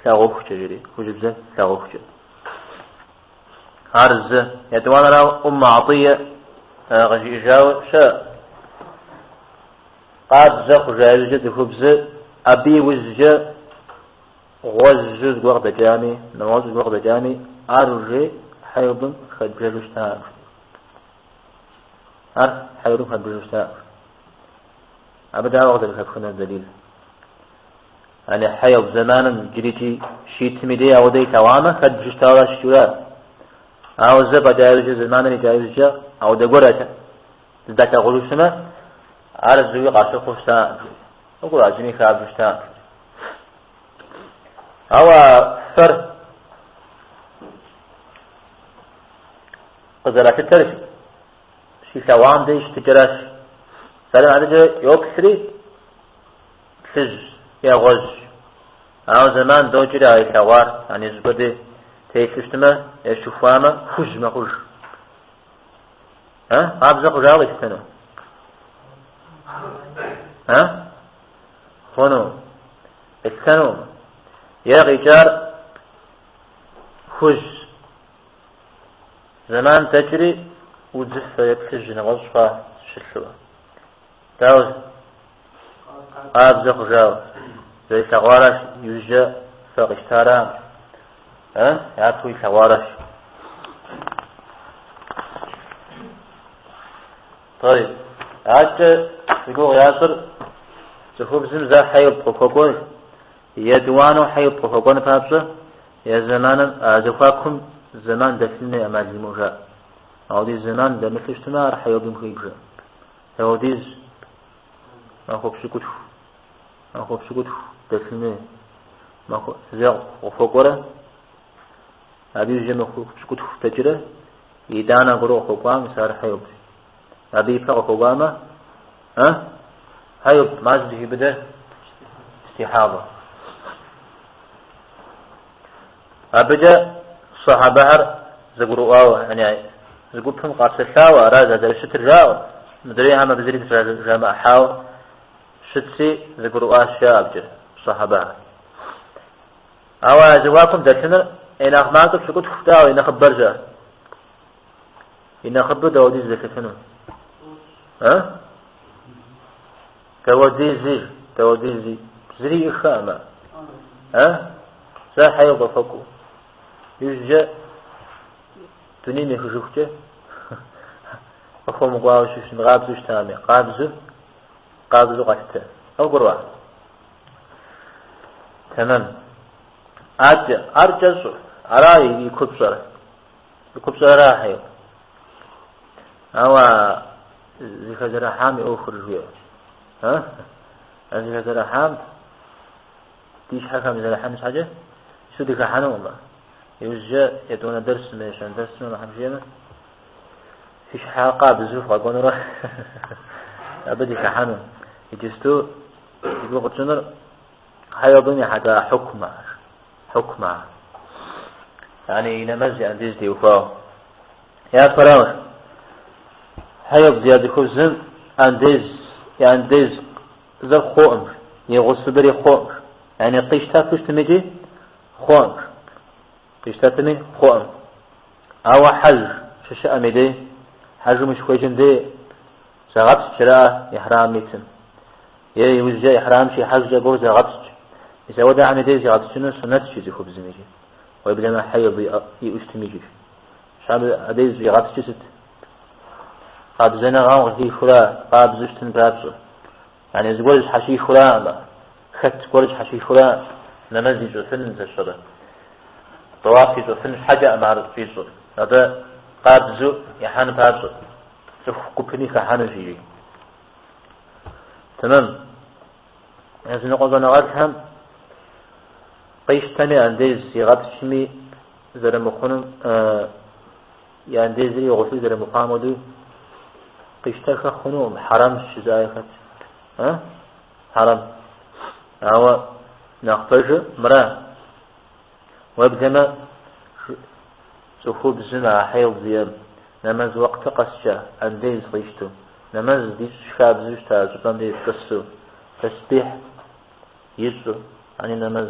лъагъухукӏэ жери, хужьыбзэ лъагъухукӏэ. Ар зы. Етӏуанэрауэ Умму Атӏие къыжиӏэжауэ щэ. Къабзэ хъужа иужькӏэ цӏыхубзыр абы иужькӏэ гъуэжьу зыгуэр къыдэкӏами, нэгъуэщӏу зыгуэр къыдэкӏами, ар уже хьэйдым хэдбжэжу щытакъым. Ар хьэйдым хэдбжэжу щытакъым. Абы дауэ къызэрыхэпхынур дэлил? Яни хьэйд зэманым иджырикӏи щитым и дей ауэдэ илъэгъуамэ, хэдбжу щытауэ аращ жиӏэу ара. Ауэ зэ фӏэкӏа иужькӏэ зэманыр икӏа иужькӏэ ауэдэ гуэр зыдалъагъужу щытмэ, ар зыуи къащыхъуу щытакъым. Къыбгурыӏуа, зыми хабжэу щытакъым. Ауэ а фэр къызэралъытэр щилъэгъуам дей щытыкӏэращ. Псалъэм адэкӏэ йоплъри, плъыжь е гъуэжь. Ауэ зэман докӏри а илъэгъуар, яни зыщӏыпӏэ дей телъу щытмэ, е щыхуамэ, хужь мэхъуж. А? Къабзэ хъужауэ къилъытэну? А? Хъуну. Къилъытэну. Е къикӏар хужь. Зэман дэкӏри удзыфэ е плъыжь нэгъуэщӏ хъуа щылъу. Дауэ? Къабзэ хъужауэ. Зэрилъэгъуаращ, иужькӏэ фэ къищтара? Э? Япэу илъэгъуаращ. Тӏэйиб. Адэкӏэ зи гугъу ящӏыр цӏыхубзым зэ хьэйд къыхуэкӏуэн, етӏуанэу хьэйд къыхуэкӏуэн папщӏэ, я зэманым, а зэхуакум зэман дэлъын хуей ӏэмал имыӏэу жаӏэ. Ауэдиз зэман дэмылъу щытмэ, ар хьэйдым хибжэ. Ауэдиз махуэ пщыкӏутху, махуэ пщыкӏутху дэлъын хуей. Махуэ зэ къыхуэкӏуэрэ, абы иужькӏэ махуэ пщыкӏутху дэкӏрэ, итӏанэ аргуэру къыхуэкӏуам, мис ар хьэйд. Абы ипэ къыхуэкӏуамэ, а? Хьэйд, мазэм зыхиубыдэ истихьадэ. Абыкӏэ сахьабэхэр зэгурыӏуауэ, яни зы гупым къапсэлъауэ, ара зэрыщытыр жаӏэу, мыдрейхэм абы зыри жамыӏыхьауэ щытси, зэгурыӏуащ жаӏэ абыкӏэ сахьабэхэр. Ауэ а зэхуакум дэлъыныр и нэхъ мащӏэу пщыкӏутху дауэ, и нэхъыбэр щэ? И нэхъыбэу дауэдиз дэлъыфыну? А? Дауэдизи, дауэдизи, зыри иӏэххэмэ. А? Зэ хьэйд къыхуэкӏуэу. Иужькӏэ дунейм ехыжыхукӏэ къыхуэмыкӏуауэ щыщын къабзэу щытами, къабзэу, къабзэу къалъытэ. Къыбгурыӏуа? Тэмэм. Адэкӏэ, ар кӏэщӏу, ара и купщӏэр. И купщӏэр ара хьэйд. Ауэ зыхэзэрыхьам и ӏуэхур жиӏэу. А? А зыхэзэрыхьам ди щхьэ хэмызэрыхьын щхьэкӏэ су дыхыхьэнукъым. Иужькӏэ етӏуанэ дэрсым, ещанэ дэрсым Алыхьым жиӏэмэ, фи щхьэ къабзэу фыкъэкӏуэнурэ абы дыхыхьэну. Иджысту зи гугъу тщӏынур хьэйдым ехьэлӏа хьукмэ, хьукмэ. Яни и нэмэз и андез теухуауэ. Япэрауэ, хьэйд зиӏэ цӏыхубзым андез, и андез зэр хъуӏым, и гъусылри хъуӏым. Яни къищтэфу щытмикӏи хъуӏым. Къищтэтми хъуӏым. Ауэ хьэж щыщыӏэм и дей, хьэжым ущыхуежьэм дей загъэпскӏ ара ихьрамым итым. Е иужькӏэ ихьрамым щихьэжкӏэ аргуэру загъэпскӏ. Мис ауэдэхэм и дей зигъэпскӏыну суннэтщ и цӏыхубзым икӏи. Уеблэмэ хьэйд иӏэу щытым икӏи. Щхьэ абдей зыщӏигъэпскӏыр сыт? Къабзэныгъэм къыхихыурэ къабзэу щытын папщӏэ. Яни зыгуэр зыщхьэщихыураӏымэ, хэт гуэр зыщхьэщихыурэ нэмэз ищӏыфын зэщӏэрэ. Тӏэуаф ищӏыфын щхьэкӏэӏым ар щӏищӏыр. Атӏэ къабзэу ихьэн папщӏэ, цӏыху гупми хыхьэнущ икӏи. Тэмэм. Языныкъуэ щӏэныгъэлӏхэм къищтэми андез зигъэпскӏми зэрымыхъунум, и андезри и гъусэу зэрымыхъуам хуэдэу къищтэхэ хъунукъым, хьэрэмщ жызыӏаи хэтщ. Хьэрэм. Ауэ нэхъ пэжыр мыра. Уеблэмэ цӏыхубзым а хьейд зиӏэм нэмэз уэкъты къэскӏэ андез къищтэу, нэмэз здищӏ хабзэу щыта щӏыпӏэм деж тӏысу, тэсбихь ищӏу, ани нэмэз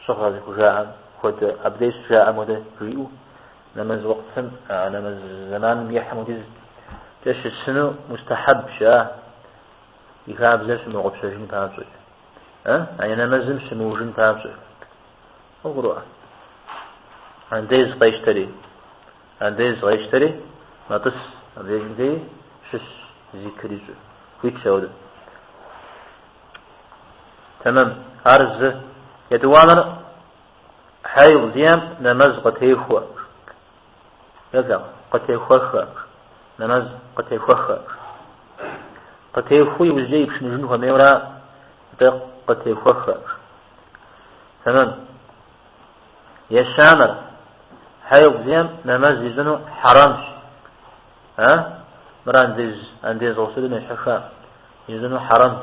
щыгъэ зыхужаӏэм хуэдэ, абдеж щыжаӏэм хуэдэ жиӏэу, нэмэз уэкътым, нэмэз зэманым ихьым хуэдизкӏэ щысыну мустэхьэбщ, а и хабзэр щымыгъупщэжын папщӏэкӏэ. Ани нэмэзым щымыужын папщӏэ. Къывгурыӏуа? Андез къещтэри, андез къещтэри, мэтӏыс абдежым дей щысщ зикр ищӏу. Хуитщ ауэдэ. Тэмэм. Ар зы. Етӏуанэр хьэйд зиӏэм нэмэз къытехуэ. Еплъ, къытехуэхэ. Нэмэз къытехуэхэ. Къытехуэу иужькӏэ ипшыныжын хуэмейуэра, атӏэ къытехуэхэ. Тэмэм. Ещанэр. Хьэйд зиӏэм нэмэз ищӏыну хьэрэмщ. А? Мыр андез, андез гъусылым ещхьыхха. Ищӏыну хьэрэм,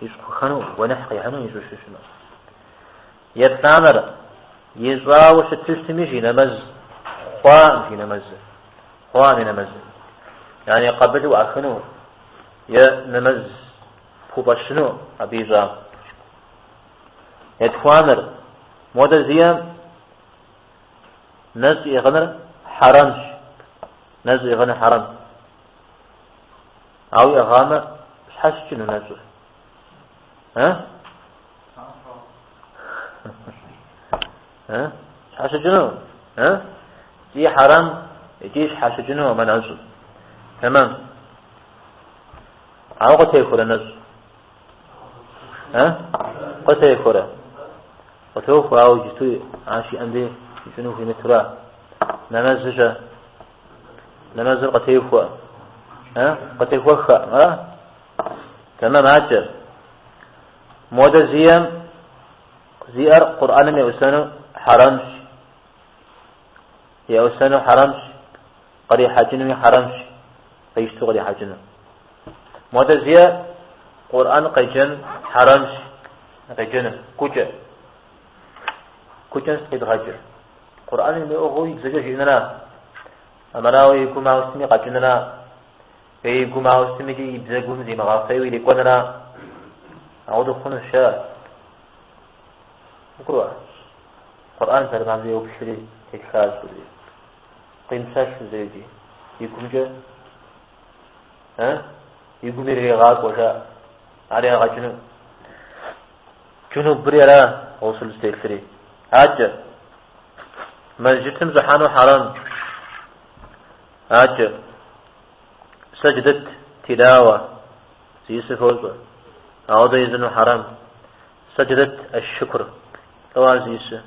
ищӏыххэну, гуэныхь къихьыну ищӏу щыщымэ. Еплӏанэр, ищӏауэ щыту щытми, жи нэмэз хъуаӏым, жи нэмэзыр. Хъуаӏым и нэмэзыр. Яни къабылу ӏахыну е нэмэз пхуфӏэщыну абы ищӏам. Етхуанэр, модэ зиӏэм нэщӏ иӏыгъыныр хьэрэмщ. Нэщӏ иӏыгъыныр хьэрэм. Ауэ иӏыгъамэ, щхьэщыкӏыну нэщӏыр? Э? Э? Щхьэщыкӏыну? Э? Икӏи хьэрэм, икӏи щхьэщыкӏыну абы нэщӏыр. Тэмэм. Ауэ къытехуэрэ нэщӏ? Э? Къытехуэрэ? Къытохуэ, ауэ иджысту ар щиӏэм дей ищӏыну хуимытура? Нэмэзыр-щэ? Нэмэзыр къытехуэ. Э? Къытехуэххэ, ара? Тэмэм адэкӏэ. Модэ зиӏэм зиӏэр Къурӏэным еӏусэну хьэрэмщ. Еӏусэну хьэрэмщ, кърихьэкӏынуи хьэрэмщ, къищтэу кърихьэкӏыну. Модэ зиӏэ Къурӏэн къеджэн хьэрэмщ, къеджэну, гукӏэ. Гукӏэ сыт къидгъэкӏыр? Къурӏэным имыӏыгъыу и бзэкӏэ жиӏэнра? Амырауэ и гум ауэ сытми къэкӏынра? Е и гум ауэ сытми икӏи и бзэгум зимыгъэхъейуэ ирикӏуэнра? Ауэдэу хъунущ, жаӏэ. Къыгурыӏуа? Къурӏэн зэрымабзэ йоплъри тетхащ зыри. Къимыпсэлъу зэикӏи. И гумкӏэ, и гум ирырегъакӏуэ, жаӏэ. Ар ягъэкӏыну. Джунубри ара гъусыл зытелъри. Адэкӏэ. Мэжджытым щӏыхьэну хьэрэм. Адэкӏэ. Сэдждэт тилауэ, зиӏысыр фощӏэ. Ауэдэ ищӏыну хьэрэм. Сэдждэт аш-шыкур. Лӏо ар зиӏысыр.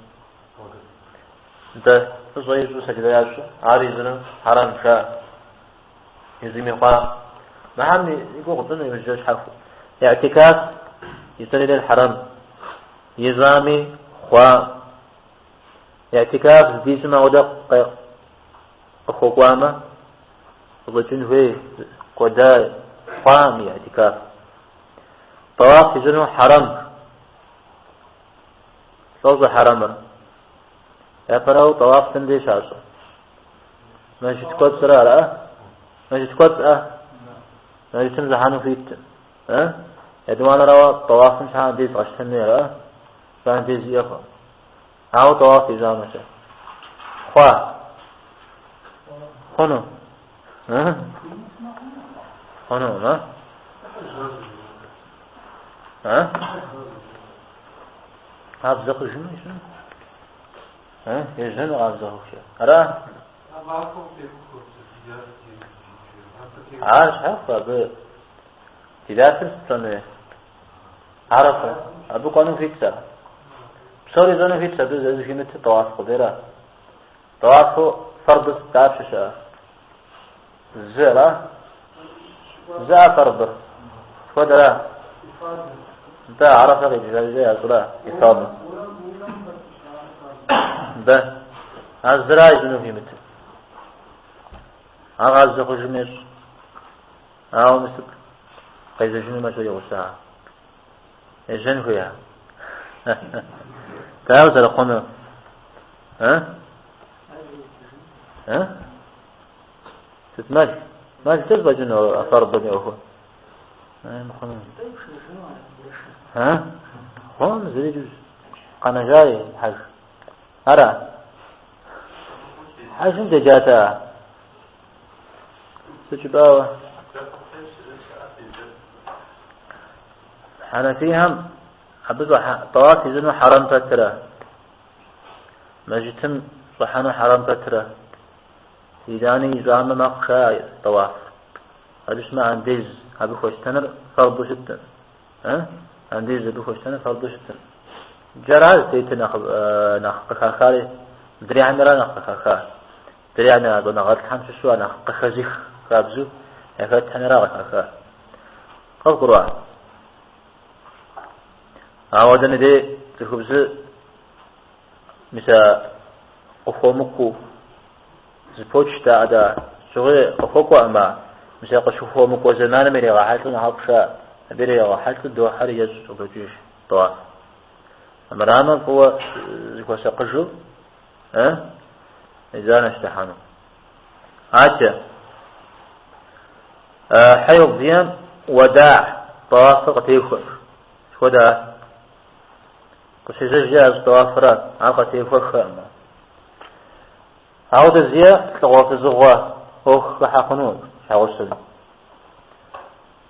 Нтӏэ, фӏыщӏэ ищӏу сэдждэ ящӏу, ар ищӏыну хьэрэм жаӏэ. Ищӏми хъуа. Мыхэм и гугъу тщӏыну иужькӏэ щхьэхуэу. Иӏтикаф ищӏынри хьэрэм. Ищӏами хъуа. Иӏтикаф здищӏым ауэдэ къыхуэкӏуамэ, къыщӏэкӏын хуей кӏуэда хъуам иӏтикаф. Тӏэуаф ищӏыну хьэрэм. Лӏо щӏэхьэрэмыр. Япэрауэ тӏэуаф дэнэ дей щащӏыр? Мэжджыт кӏуэцӏрэ ара? Мэжджыт кӏуэцӏ-ӏэ? Мэжджытым щӏыхьэну хуиткъым. Э? Етӏуанэрауэ тӏэуафым щхьэ андез къэщтэн хуей ара? Фэ андез иӏэкъым. Ауэ тӏэуаф ищӏамэ-щэ? Хъуа? Хъуну? Хъуну, а? А? Къабзэ хъужыну ищӏыну? Ежьэну къабзэ хъухукӏэ. Ара? Ар щхьэхуэ абы Дилатыр сыт пщӏэн хуей? Арэфэ. Абы кӏуэну хуитщ ар. Псори ищӏэну хуитщ, абы зыхуимытыр тӏэуаф къудейра. Тӏэуафу фэрдыр сыт дапщэ щыӏэ? Зы, ара? Зы а фэрдыр. Хуэдэра? Нтӏэ, Арэфэ къикӏыжа ящӏра? Ифадэ. Нтӏэ, а зыра ищӏыну хуимытыр. Ар къабзэ хъужым ещӏ. Ауэ мысып къежьэжынумэ щэ игъуса? Ежьэн хуея? Дауэ зэрыхъунур? А? А? Сыт мэл? Мэлкӏэ зэфӏэкӏыну а фэрдым и ӏуэхур? Мыхъуну. А? Хъуну зыри къэнэжаи хьэж. Ара? Хьэжым деджата? Сыт жыпӏауэ? Хьэнэфихэм абы тӏэуаф ищӏыну хьэрэм пэтрэ, мэжджытым щӏыхьэну хьэрэм пэтрэ, итӏани ищӏамэ мэхъу жаӏэ тӏэуаф. Абы щымэ андез абы хуэщтэныр фэрду щыткъым. Андез абы хуэщтэныр фэрду щыткъым. Джара зытетыр нэхъ къыхахари, мыдрейхэмрэ нэхъ къыхаха. Дэри а щӏэныгъэлӏхэм щыщу а нэхъ къыхэзых хабзэу яхэтхэмрэ къыхаха. Къывгурыӏуа? Ауэ дэнэ дей цӏыхубзыр мис а къыхуэмыкӏуэу зы поч даӏэ да щыгъуи къыхуэкӏуэӏым а мис а къыщыхуэмыкӏуэ зэманым иригъэхьэлӏэу нэхъыфӏ жаӏэ. Абы иригъэхьэлӏэу дохьэри ещӏ къыдокӏыж тӏэуаф. Армырамэ фӏыуэ зыхуэсакъыжу Езанэщ дыхьэну. Адэкӏэ. Хьейд зиӏэм уэдагь тӏэуафыр къытехуэ. Сыт ар? Къыщежьэжкӏэ ящӏ тӏэуафыра, ар къытехуэххэкъым. Ауэдэ зиӏэ лӏыгъуэ-фызыгъуэ ӏуэху хыхьэ хъуну щхьэгъусэм.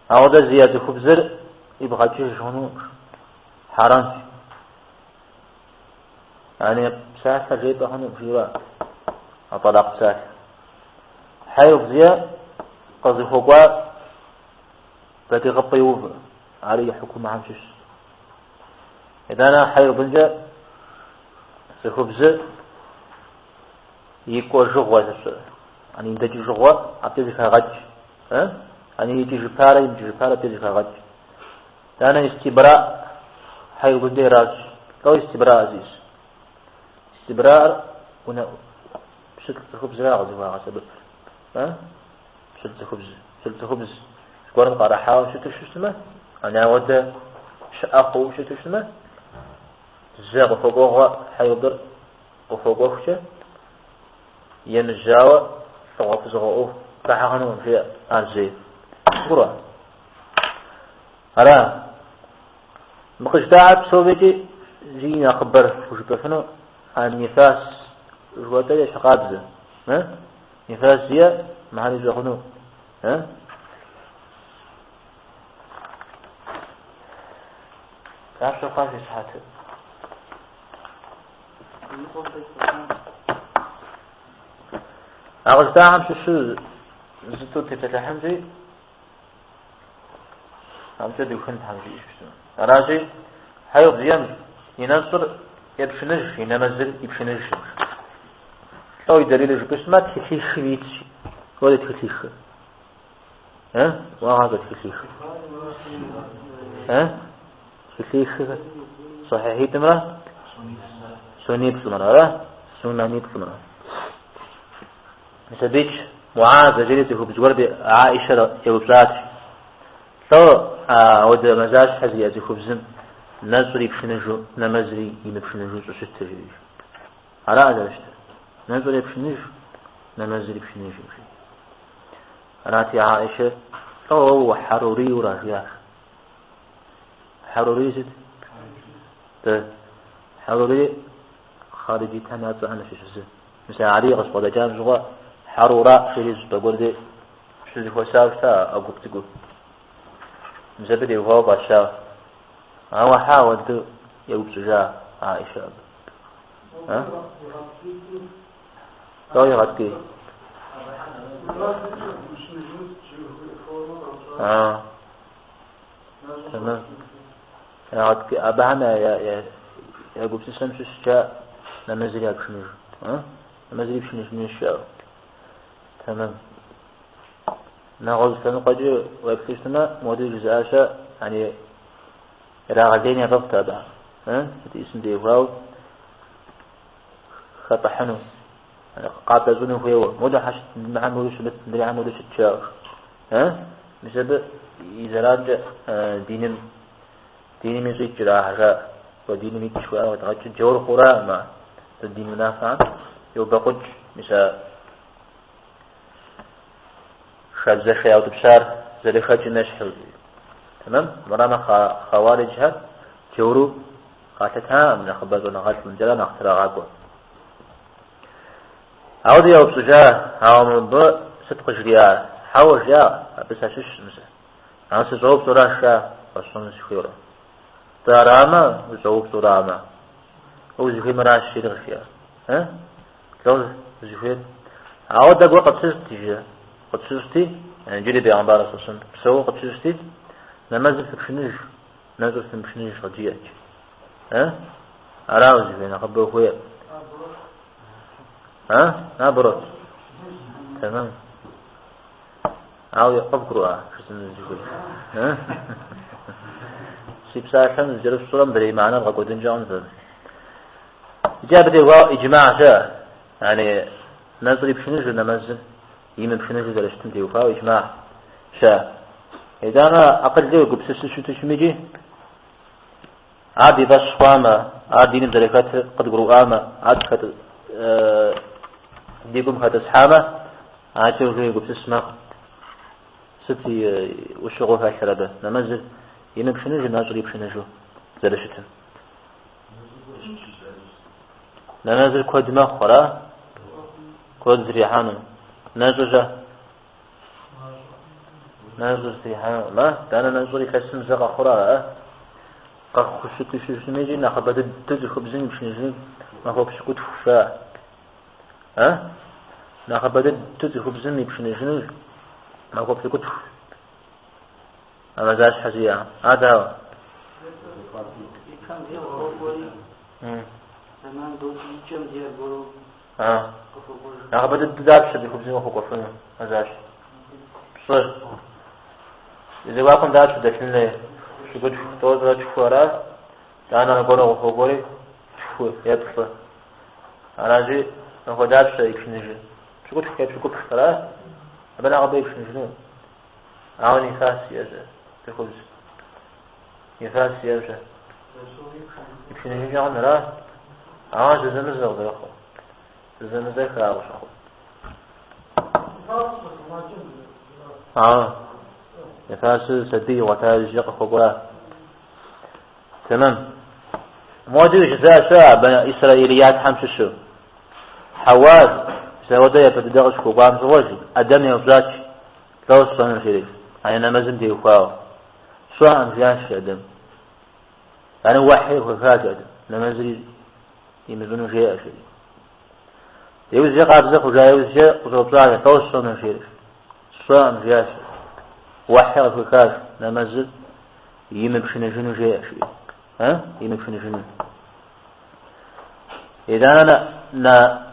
Ауэдэ зиӏэ цӏыхубзыр ибгъэкӏыж хъуну хьэрэмщ. Ани псалъэ жепӏэ хъуну жиӏэу а тӏэлакъ псалъэ. Хьейд зиӏэ къызыхуэкӏуар балигъыпӏэ иувэ, ари и хьукумэхэм щыщщ. Итӏанэ хьейдымкӏэ цӏыхубзыр и кӏуэжыгъуэ зыщӏыр, ани и дэкӏыжыгъуэ абыкӏэ зэхагъэкӏ. Ани икӏыжыпарэ имыкӏыжыпарэ абыкӏэ зэхагъэкӏ. Итӏанэ истибра хьейдымкӏэ иращӏ. Лӏо истибра зиӏыс. Истибраыр унэ пщылӏ цӏыхубзра къызыхуагъэсэбэпыр. Пщылӏ цӏыхубз, пщылӏ цӏыхубз зыгуэрым къарыхьауэ щыту щытмэ, ани ауэдэ щыӏэ хъууэ щыту щытмэ, зэ къыхуэкӏуэгъуэ хьейдыр къыхуэкӏуэхукӏэ емыжьауэ лӏыгъуэ-фызыгъуэ ӏуэху хыхьэ хъунукъым, жеӏэ ар зей. Гурыӏуа? Ара? Мы къыжытӏахэр псомикӏи зи нэхъыбэр хужыпӏэфыну а нифас жыхуэтӏэр ещхьыркъабзэ. Нифас зиӏэ мыхьэр ищӏэ хъуну. Дапщэ хъуа си сыхьэтыр? А къыжытӏахэм щыщу зы-тӏу тепсэлъыхьынщи, Абыкӏэ дыухын Тхьэм жиӏэу щытмэ. Аращи, хьейд зиӏэм и нэщӏыр епшыныж, и нэмэзыр ипшыныж. Лӏо и дэлилыр жыпӏэу щытмэ, тхылъихым итщ. Хуэдэ тхылъихыр. Э? Уагъащӏэ тхылъихыр. Э? Тхылъихыр сахихитӏымрэ сунниплӏымрэ, ара? Сунэниплӏымрэ. Мис абикӏ Муаз жери цӏыхубз гуэр Аишэ еупщӏат. Лӏо ауэдэ мазащхьэ зиӏэ цӏыхубзым нэщӏыр ипшыныжу, нэмэзри имыпшыныжу щӏыщытыр, жери. Ара зэрыщытыр. Нэщӏыр епшыныж, нэмэзыр ипшыныжу, жери. Арати Аишэ, лӏо уэ хьэрурийура, жиӏащ. Хьэрурий сыт? Дэ хьэрурий хъариджитхэм я цӏэхэм ящыщ зы. Мис а Алий къыщыбгъэдэкӏам щыгъуэ Хьэрура жери щӏыпӏэ гуэр дей щызэхуэсауэ щыта а гуп цӏыкӏур. Мис абы теухуауэ фӏащауэ. Ауэ хьэ ауэдэу еупщӏыжа Аишэ абы? А? Дауэ игъэткӏий? А. Тэмэм. Ягъэткӏий. Абыхэм я гупсысэм щыщкӏэ нэмэзыр япшыныж. А? Нэмэзыр ипшыныжыну жаӏэу. Тэмэм. Нэгъуэщӏ лъэныкъуэкӏи уеплъу щытмэ, модэ жызыӏа щыӏэ, яни ирагъэлейн яфӏэфӏт абы. Сыт исым теухуауэ хэтӏыхьыну, къатӏэщӏыну хуейуэ. Модэ хьэ щыт, мыхьэр модэу щымыт, мыдрей хьэр модэу щыт жаӏэу. Мис абы и зэранкӏэ диным, динми щӏикӏыр ахэр жаӏэ. Уэ диным икӏ жыхуаӏэр къедгъэкӏыр джаур хъураӏым ар. Дин унафэхэм йобэкъукӏ, мис а шабзэшэ яутӏыпщар зэрыхэкӏым ещхьу. Тэмэм? Мырамэ хъэуариджхэр джауру къалъытакъым нэхъыбэ щӏэныгъэлӏым, кӏэрэ нэхъ трагъакӏуэ. Ауэдэ еупщӏыжа, ауэ мыбы сыт къыжриӏар? Хьэуэ жиӏа, абы сащыщкъым сэ. Ауэ сыщӏэупщӏуращ жа, къэсщӏэну сыхуейуэрэ. Тӏэ арамэ, ущӏэупщӏурамэ. Уэ узыхуеймращ жери къыжриӏа. Э? Лӏо узыхуейр. Ауэ дэ гуэр къытщыщӏт иджы. Къытщыщӏти, иджыри бегъымбар сосым псэууэ къытщыщӏти, нэмэзыр фыпшыныж, нэщӏыр фымыпшыныж къыджиӏэт. Э? Ара узыхуейр, нэхъыбэ ухуейр. А? Наоборот. Тэмэм. Ауэ къыбгурыӏуа жысӏэну сызыхуейр? Э? Си псалъэм зыкӏэрыфщӏурэ мыдрей мыхьэнэр бгъэкӏуэдынкӏэ хъунщ абы. Иджы абы теухуауэ иджмагъ щыӏэ, яни нэщӏыр ипшыныжу, нэмэзыр имыпшыныжу зэрыщытым теухуауэ иджмагъ щыӏэ. Итӏанэ акъылкӏэ уегупсысу щыту щымикӏи, ар ди фӏэщ хъуамэ, ар диным зэрыхэтыр къыдгурыӏуамэ, ар ди гум хэтӏысхьамэ, акӏэ уже егупсыс мэхъу. Сыт и ӏущыгъэу хэлъыр абы? Нэмэзыр имыпшыныжу, нэщӏыр ипшыныжу зэрыщытым. Нэмэзыр куэд мэхъу, ара? Куэд зрихьэну. Нэщӏыр-щэ? Нэщӏыр зрихьэну. Мэ, данэ нэщӏыр илъэсым зэ къэхъурэ, ара? Къэхъу щыту щыщытми икӏи нэхъыбэ дыдэу цӏыхубзым ипшыныжыну махуэ пщыкӏутху жаӏэ. А? Нэхъыбэ дыдэу цӏыхубзым ипшыныжыну махуэ пщыкӏутху. А мазащхьэ зиӏэ. Ар дауэ? Ипэм де къыхуэкӏуэри, зэман докӏ, икӏэм де аргуэру къыхуэкӏуэж. Нэхъыбэ дыдэу дапщэ цӏыхубзым къыхуэкӏуэфыну мазащхьэ? Пщӏы. И зэхуакум дапщэ дэлъын хуей? Пщыкӏутху, тӏощӏрэ тху ара? Итӏанэ аргуэру къыхуэкӏуэри тху е плӏы. Аращи, махуэ дапщэ ипшыныжыр? Пщыкӏутху е пщыкӏуплӏ ара? Абы нэхъыбэ ипшыныжыну. Ауэ нифас иӏэщ цӏыхубз. Нифас иӏэщ. Ипшыныжынкӏэ хъун ара? Ауэ зэзэмызэ къызэрыхъур. Зэзэмызэхха къыщыхъур. А, нифасыр сабий игъуэта иужькӏэ къыхуэкӏуа. Тэмэм. Модэу жызыӏа щыӏэ абы исраилиятхэм щыщу. Хьэуа зауэдэ япэ дыдэ къыщыхуэкӏуам щыгъуэ, жи, Адэм еупщӏат, лӏо сщӏэнур жери, а нэмэзым теухуауэ. Сщӏэкъым, жиӏащ Адэм. Ар уэхьи къыхуехащ Адэм, нэмэзыр имыщӏыну жеӏэ, жери. Иужькӏэ къабзэ хъужа иужькӏэ къыщӏэупщӏащ, лӏо сщӏэнур жери. Сщӏэкъым, жиӏащ. Уэхьи къыхуехащ, нэмэзыр имыпшыныжыну жеӏэ, жери. А? Имыпшыныжыну. Итӏанэ на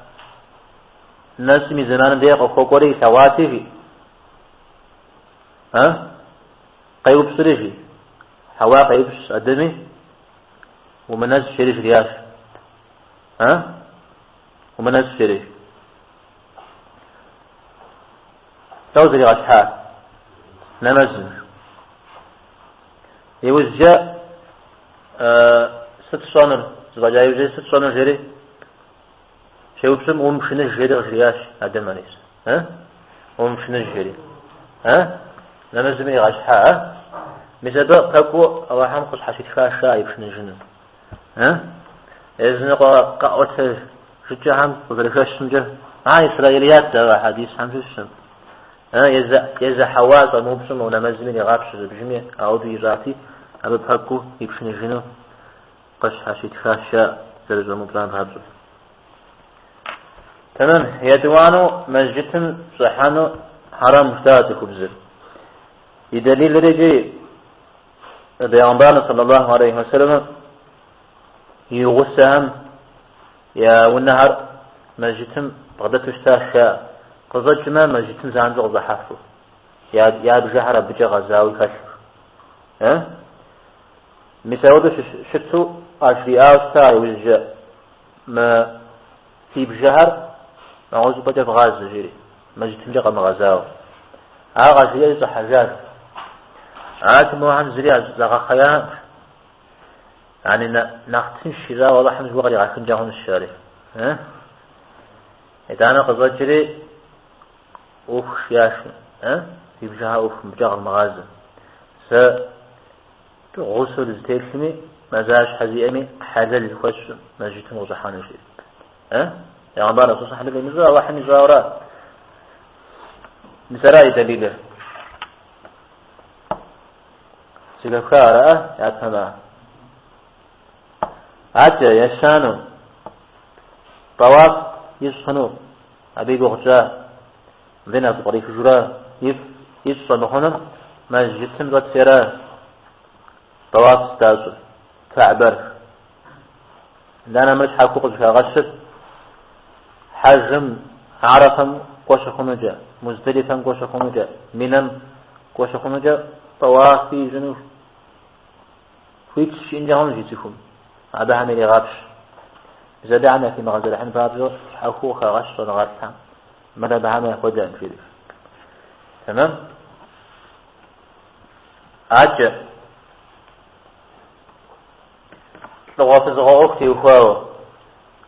нэщӏым и зэманым деж къыхуэкӏуэри илъэгъуати, жи. А? Къеупщӏри, жи. Хьэуа къеупщӏ Адэми, умынэщӏ жери жриӏащ. А? Умынэщӏ жери. Дауэ зэригъэщхьар? Нэмэзым. Иужькӏэ сыт сщӏэнур? Зэфӏэкӏа иужькӏэ сыт сщӏэнур жери? Щеупщӏым умыпшыныж жери къыжриӏащ Адэм алейхьис. Э? Умыпшыныж жери. Э? Нэмэзым иригъэщхьа, э? Мис абы пэкӏуэу Алыхьым къыщхьэщитха щыӏэ ипшыныжыну. Э? Языныкъуэ къэӏуэтэжыкӏэхэм къызэрыхэщымкӏэ. А исраилият жаӏэ хьэдисхэм щыщым. Езы Хьэуа щӏэмыупщӏым нэмэзми иригъапщэ зыбжми, ауэдэу ищӏати, абы пэкӏуу ипшыныжыну къыщхьэщитхащ жаӏэ зэрыщӏэмыупщӏам папщӏэ. Тэмэм, етӏуанэу мэжджытым щӏыхьэну хьэрэм жытӏа цӏыхубзыр. И дэлилыр икӏи Бегъымбарым саллаллаху алейхи вассалам и гъусэхэм я унэхэр мэжджытым бгъэдэту щытащ жаӏэ. Къыщӏэкӏмэ, мэжджытым занщӏэу къыщӏыхьэфу. Я бжэхэр абыкӏэ гъэзауи хэлъу. Мис ауэдэу щыту къажриӏауэ щыта иужькӏэ мы фи бжэхэр нэгъуэщӏыпӏэкӏэ вгъазэ, жери, мэжджытымкӏэ къэмыгъэзауэ. Ар къажриӏэри щӏыхьэжащ. Арати, мохэм зыри загъэхъеякъым. Яни нэхъ тынш ищӏауэ Алыхьым зыгуэр къригъэхынкӏэ хъунщ, жари. Итӏанэ къыщӏэкӏри ӏуфх жиӏащ, фи бжэхэр ӏуфх, мыбыкӏэ къэвмыгъазэ. Сэ гъусэу дызытелъми, мазащхьэ зиӏэми хьэлэл хуэсщӏым, мэжджытым къыщӏыхьэну, жери. Бегъымбар алейхи хьэлэл имыщӏу, Алыхьым ищӏауэра. Мис ара и дэлилыр. Зэхэфха ара япэм ар? Адэкӏэ, ещанэу, тӏэуаф ищӏ хъуну, абы и гугъу тщӏа, мыбы нэхъ зыкърихыжурэ ищӏ щӏэмыхъунур мэжджытым щӏэтхэрэ тӏэуаф здащӏыр, Каӏбэр. Итӏанэ мыр щхьэхуэу къызыхагъэщыр хьэжым Арэфэм кӏуэ щыхъунукӏэ, Муздэлифэм кӏуэ щыхъунукӏэ, Минэм кӏуэ щыхъунукӏэ тӏэуафи ищӏыну хуитщ жиӏэнкӏэ хъунущ и цӏыхум. Абыхэм ирегъапщ. Мис абыхэм яхимыгъэзэрыхьын папщӏэ щхьэхуэу къыхагъэщ щӏэныгъэлӏхэм. Мыр абыхэм яхуэдэкъым, жери. Тэмэм? Адэкӏэ. Лӏыгъуэ фызыгъуэ ӏуэху теухуауэ.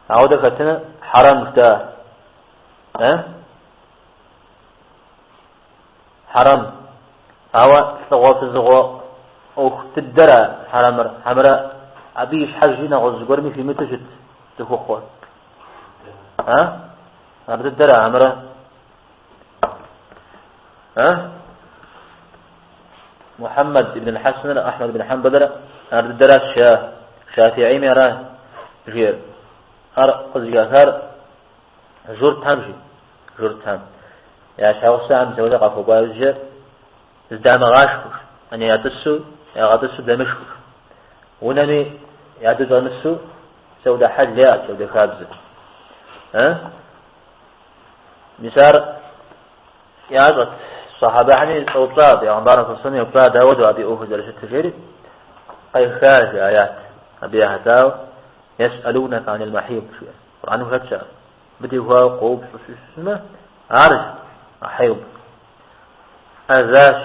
Ауэдэ хэтыныр хьэрэм жытӏа. Э? Хьэрэм. Ауэ лӏыгъуэ фызыгъуэ ӏуэху дыдэра хьэрэмыр, хьэмэрэ абы и щхьэжи нэгъуэщӏ зыгуэрми хуимыту щыт цӏыхухъур? А? Ар дыдэра хьэмэрэ? А? Мухьэммэд ибн Хьэсэнрэ Ахьмэд ибн Хьэмбэлрэ ар дыдэращ жаӏэ. Шафиӏийми ара жиӏэр. Ар къызыхахар журтхэм жи, журтхэм. Я щхьэгъусэхэм зэуэдэ къахуэкӏуа иужькӏэ зыдамыгъашхэу, яни ятӏысу, ягъэтӏысу дэмышхыу. Унэми ядыщӏэмысу зэуэдэ хьэл яӏэт, зэуэдэ хабзэ. Мис ар ящӏэт, сахьабэхэми щӏэупщӏа, бегъымбарым саллаллаху алейхи еупщӏа, дауэдэу абы и ӏуэхур зэрыщытыр жери, къеха жи аят. Абы ехьэлӏауэ, Есӏэлунэкэ анил махид, жиӏэ. Къурӏэным хэтщ ар. Абы теухуауэ къоупщӏу щытмэ, ар хьайд. ӏэзащ,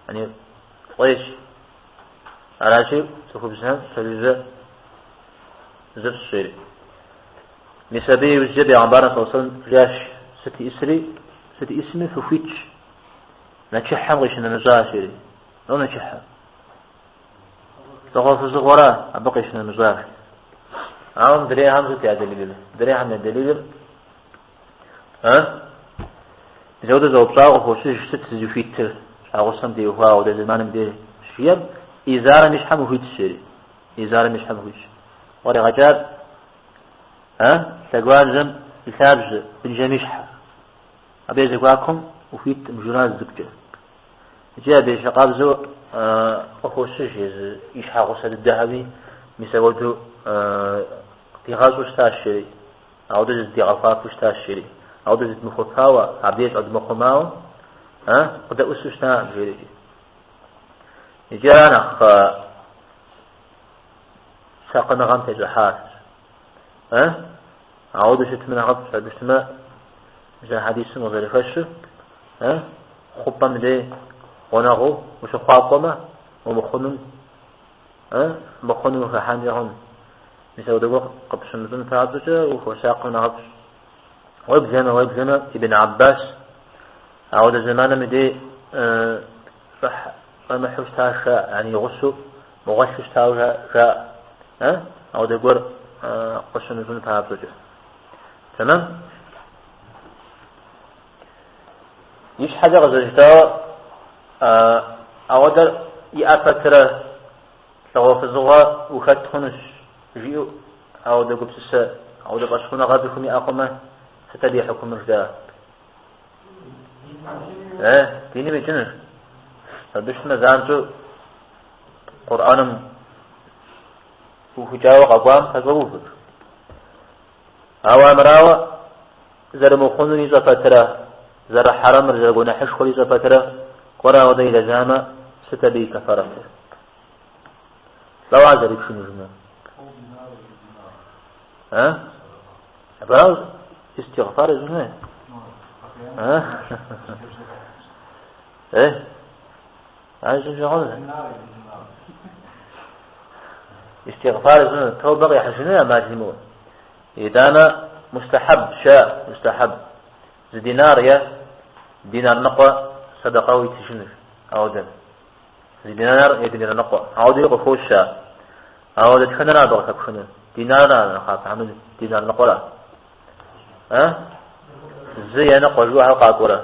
яни фӏейщ. Аращи, цӏыхубзхэм пэжыжьэ зыфщӏ жери. Мис абы иужькӏэ бегъымбарым саллаллаху алейхи вассалам жиӏащ, сыт иӏысри, сыт иӏысми фыхуитщ. Нэчыхьэм къищынэмыщӏа, жери. Лӏо нэчыхьэ. Лӏыгъуэ фызыгъуэра абы къищынэмыщӏа. Ауэ мыдрейхэм сыт я дэлилыр? Мыдрейхэм я дэлилыр, а? Мис ауэдэ щӏэупщӏауэ къыхощыж сыт сызыхуитыр щхьэгъусэм теухуауэ ауэдэ зэманым деж щыжиӏэм, изарым и щхьэм ухуитщ, жери. Изарым и щхьэм ухуитщ. Къригъэкӏар, а? Лъэгуажьэм и лъабжьэ, бынжэм и щхьэ. Абы и зэхуакум ухуиткъым жураз цӏыкӏукӏэ. Икӏи абы ещхьыркъабзэу къыхощыж езы и щхьэгъусэ дыдэхэми, мис ауэдэу дигъэщӏу щытащ, жери. Ауэдэу зыдигъэхуапэу щытащ, жери. Ауэдэу зыдмыхуэпауэ, абдеж щӏэдмыхъумауэ, къыдэӏусу щытакъым, жери. Икӏи ара нэхъ сакъыныгъэм тещӏыхьащ. Ауэдэу щытмэ нэхъыфӏщ, абы щытмэ, зы хьэдисым къызэрыхэщыр, хъупӏэм дей гъунэгъуу ущыхъуакӏуэмэ, умыхъунум, мыхъуным ухыхьэнкӏэ хъун. Мис ауэдэ гуэр къыпщымыщӏын папщӏэкӏэ ухуэсакъым нэхъыфӏщ. Уеблэмэ, Ибн Аббас, ауэдэ зэманым и дей щӏэмыхьу щытащ, яни и гъусэу мыгъуэлъу щытауэ жаӏэ, ауэдэ гуэр къыщымыщӏын папщӏэкӏэ. Тэмэм? Ищхьэкӏэ къызэрыжытӏауэ, ауэдэр иӏэ пэтрэ лӏыгъуэ-фызыгъуэ ухэт хъунущ, жиӏэу ауэдэ гупсысэ, ауэдэ фӏэщхъуныгъэ цӏыхум иӏэ хъумэ, сыт абы и хьукумыр жыда? Диным икӏынущ. Абы щытмэ занщӏэу Къурӏэным пыухыкӏауэ къэкӏуам пэщӏоувэ. Ауэ армырауэ зэрымыхъунур ищӏэ пэтрэ, зэрыхьэрэмыр, зэрыгуэныхьышхуэр ищӏэ пэтрэ, кӏуэрэ ауэдэ илэжьамэ, сыт абы и кэфарэтыр? Лӏэуэ ар зэрипшыныжынур? А? Абы истигъфар ищӏын хуей? А? Э? Ар ищӏын хуей хъунущ. Истигъфар ищӏыну, тобэ къихьыжыну ӏэмал имыӏэу. Итӏанэ мустахьэб щыӏэ, мустахьэб. Зы динар е динар ныкъуэ сэдэкъэу итыжынущ. Ауэдэ. Зы динар е динар ныкъуэ. Ауэдэри къыхощ ар. Ауэ дэтхэнэра абы къыхэпхынур? Динарра нэхъапэ хьэмэ динар ныкъуэра? А? Зы е ныкъуэ жыхуаӏэхэр къакӏуэрэ?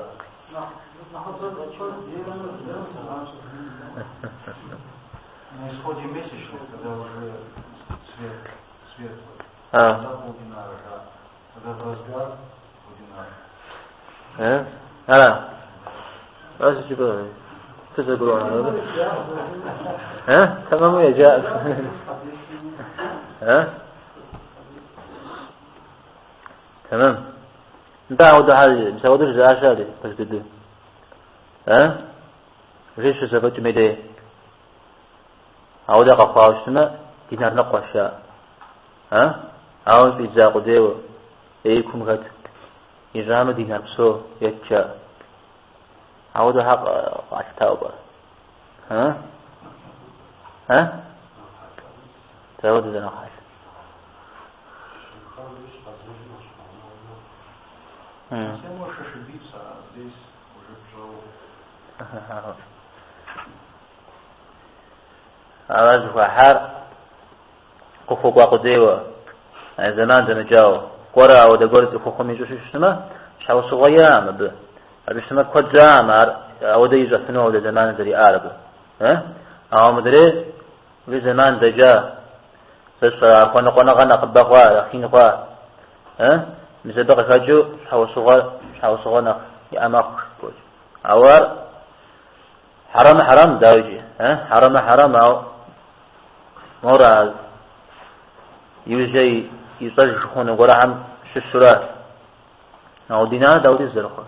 На исходе месячных, когда уже свет, светлый, А. тогда полдинара, да. Когда в разгар, полдинара. Э? Ара? Ара сыт фызэгурыӏуа? Э? Тэмэму еджа. Э? Тэмэм. Нтӏэ, ауэдэ хьэл, мис ауэдэ жызыӏа щыӏэри, пэж дыдэу. Э? Жи щызэфӏэкӏым и дей. Ауэдэ къэхъуауэ щытмэ, динар ныкъуэщ жаӏэ. А? Ауэ щӏидза къудейуэ, е и кум хэт, ищӏамэ динар псо ет жаӏэ. Ауэдэ хьэ къалъытауэ пӏэрэ? А? А? Дауэ дызэрахьэл? Все можешь ошибиться, а здесь уже пчелы. Ара зыхуахьар къыхуэкӏуа къудейуэ, а зэман дэмыкӏауэ, кӏуэрэ ауэдэ гуэр цӏыхухъум ищӏу щытмэ, щхьэусыгъуэ иӏэкъым абы. Абы щытмэ куэд щӏакъым ар ауэдэ ищӏэфыну ауэдэ зэман зэриӏар абы. Ауэ мыдрей уи зэман дэкӏа, зэщӏа хуэныкъуэныгъэ нэхъыбэ хъуа, нэхъ ин хъуа. Мис абы къыхэкӏыу щхьэусыгъуэ нэхъ иӏэ мэхъу. Ауэ ар хьэрэмэ хьэрэм, дауикӏи, хьэрэмэ хьэрэм, ауэ мор а иужькӏэ ищӏэж хъуну гуэрхэм щыщурэ. Ауэ динар дауэдиз зэрыхъур?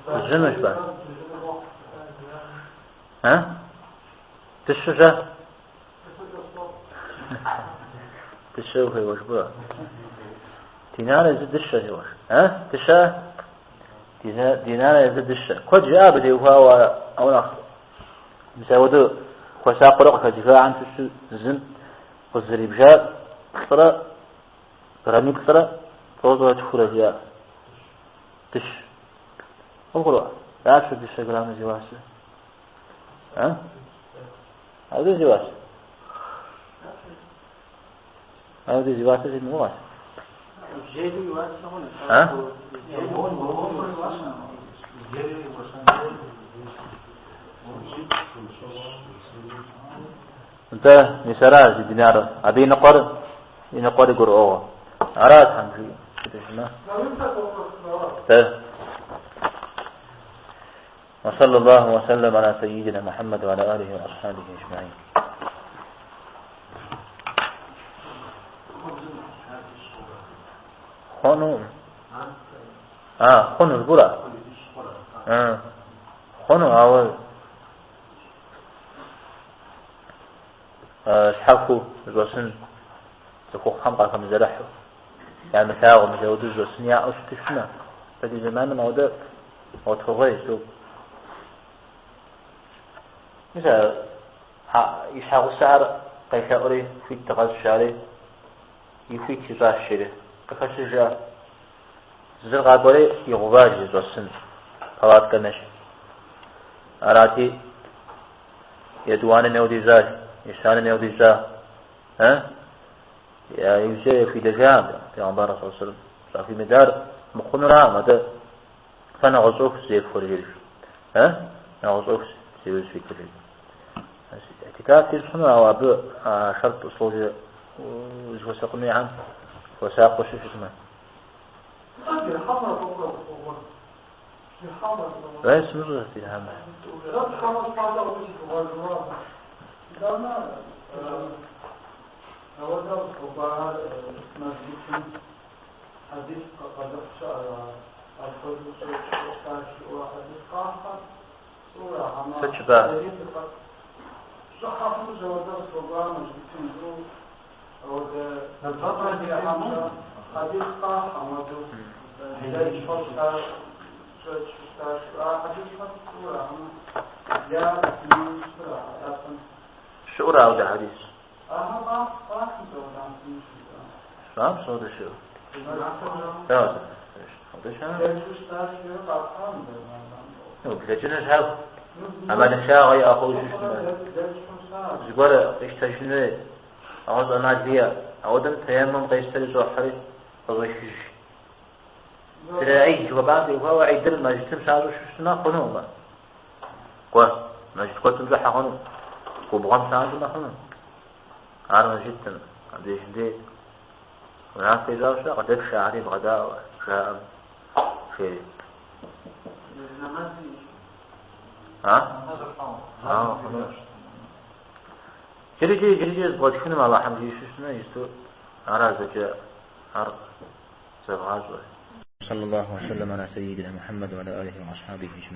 Дыжьынущ ба? А? Дыщэ-щэ? Дыщэ ухуейуэ жыпӏэ. Динар езы дыщэ жиӏэш. А? Дыщэ? Динар езы дыщэ. Куэд жаӏа абы теухуауэ, ауэ нэхъ мис ауэдэу хуэсакъыурэ къыхэзыхахэм щыщу зым къызэрибжар плӏырэ граммиплӏрэ тӏощӏрэ тхурэ жиӏа. Дыщ. Къыбгурыӏуа? Дапщэ дыщэ граммыр зи уасэ? А? Ауэдэ зи уасэ? Ауэдэ зи уасэ сыт мыгъуэщ? А? Нтӏэ, мис ара зы динар. Абы и ныкъуэр, и ныкъуэри гурыӏуэгъуэ. Ара Тхьэм жиӏэу, сытыжмэ. Тэ. وصلى الله وسلم على سيدنا محمد وعلى آله وأصحابه أجمعين. Хъуну? А, хъуну жыпӏэра? А, хъуну, ауэ щхьэхуу щӏэсын цӏыхухъухэм къахэмызэрыхьу, ямылъагъу мис ауэдэу щӏэсын яӏэу щыту щытмэ, дэ ди зэманым ауэдэ гъуэтыгъуейщ тӏэкӏу. Мис а и щхьэгъусэхэр къелъэӏури хуит дыкъэщӏ жари, и хуит ищӏащ жери, къыхэщыжа. Зыр къакӏуэри игъэуващ щӏэсын палаткэм ещхь. Арати, етӏуанэм еуэди ищӏащ, ещанэм еуэди ищӏа. Э? Иужькӏэ яхуидэжакъым Пейгъэмбар саллаллаху алейхи ва сэллэм. Щӏахуимыдар мыхъунуракъым, атӏэ фэ нэгъуэщӏ ӏуэхущ зефхуэр жери. Э? Нэгъуэщӏ ӏуэхущ зи ужь фитыр жери. Ихьтикаф ищӏ хъуну, ауэ абы а шэрт условие узыхуэсакъын хуейхэм хуэсакъыу щытмэ. Бай сымыщӏэ дирхьэм. Сыт жыпӏа? Щыӏура ауэдэ хьэдис? Щӏам содэ щыӏэу. Дауэ? Блэкӏыныр щхьэ ӏэмалыншагъэ иӏэ хъууэ щытмэ, зыгуэр къищтэжын хуей, нэгъуэщӏ ӏэмал иӏэ. Ауэдэм тэеммум къещтэри щӏохьэри къыщӏехыж. Тырэ гьид жыхуэпӏам теухуауэ гьидыр мэжджытым щащӏу щытмэ хъунукъым. Кӏуэ, мэжджыт кӏуэцӏым щӏыхьэ хъуну, губгъуэм щащӏмэ хъуну. Ар мэжджытым, абдежым дей унафэ ищӏауэ щыӏэ, къыдэфш ахэри вгъэдаӏуэ, жаӏэм жери. А? А, хъуну. Иджырикӏи, иджырикӏи зэпкърытхыным Аллахьым жиӏэу щытмэ, иджыпсту ара зэкӏэ ар зэвгъащӏэ. صلى الله وسلم على سيدنا محمد وعلى آله وأصحابه أجمعين.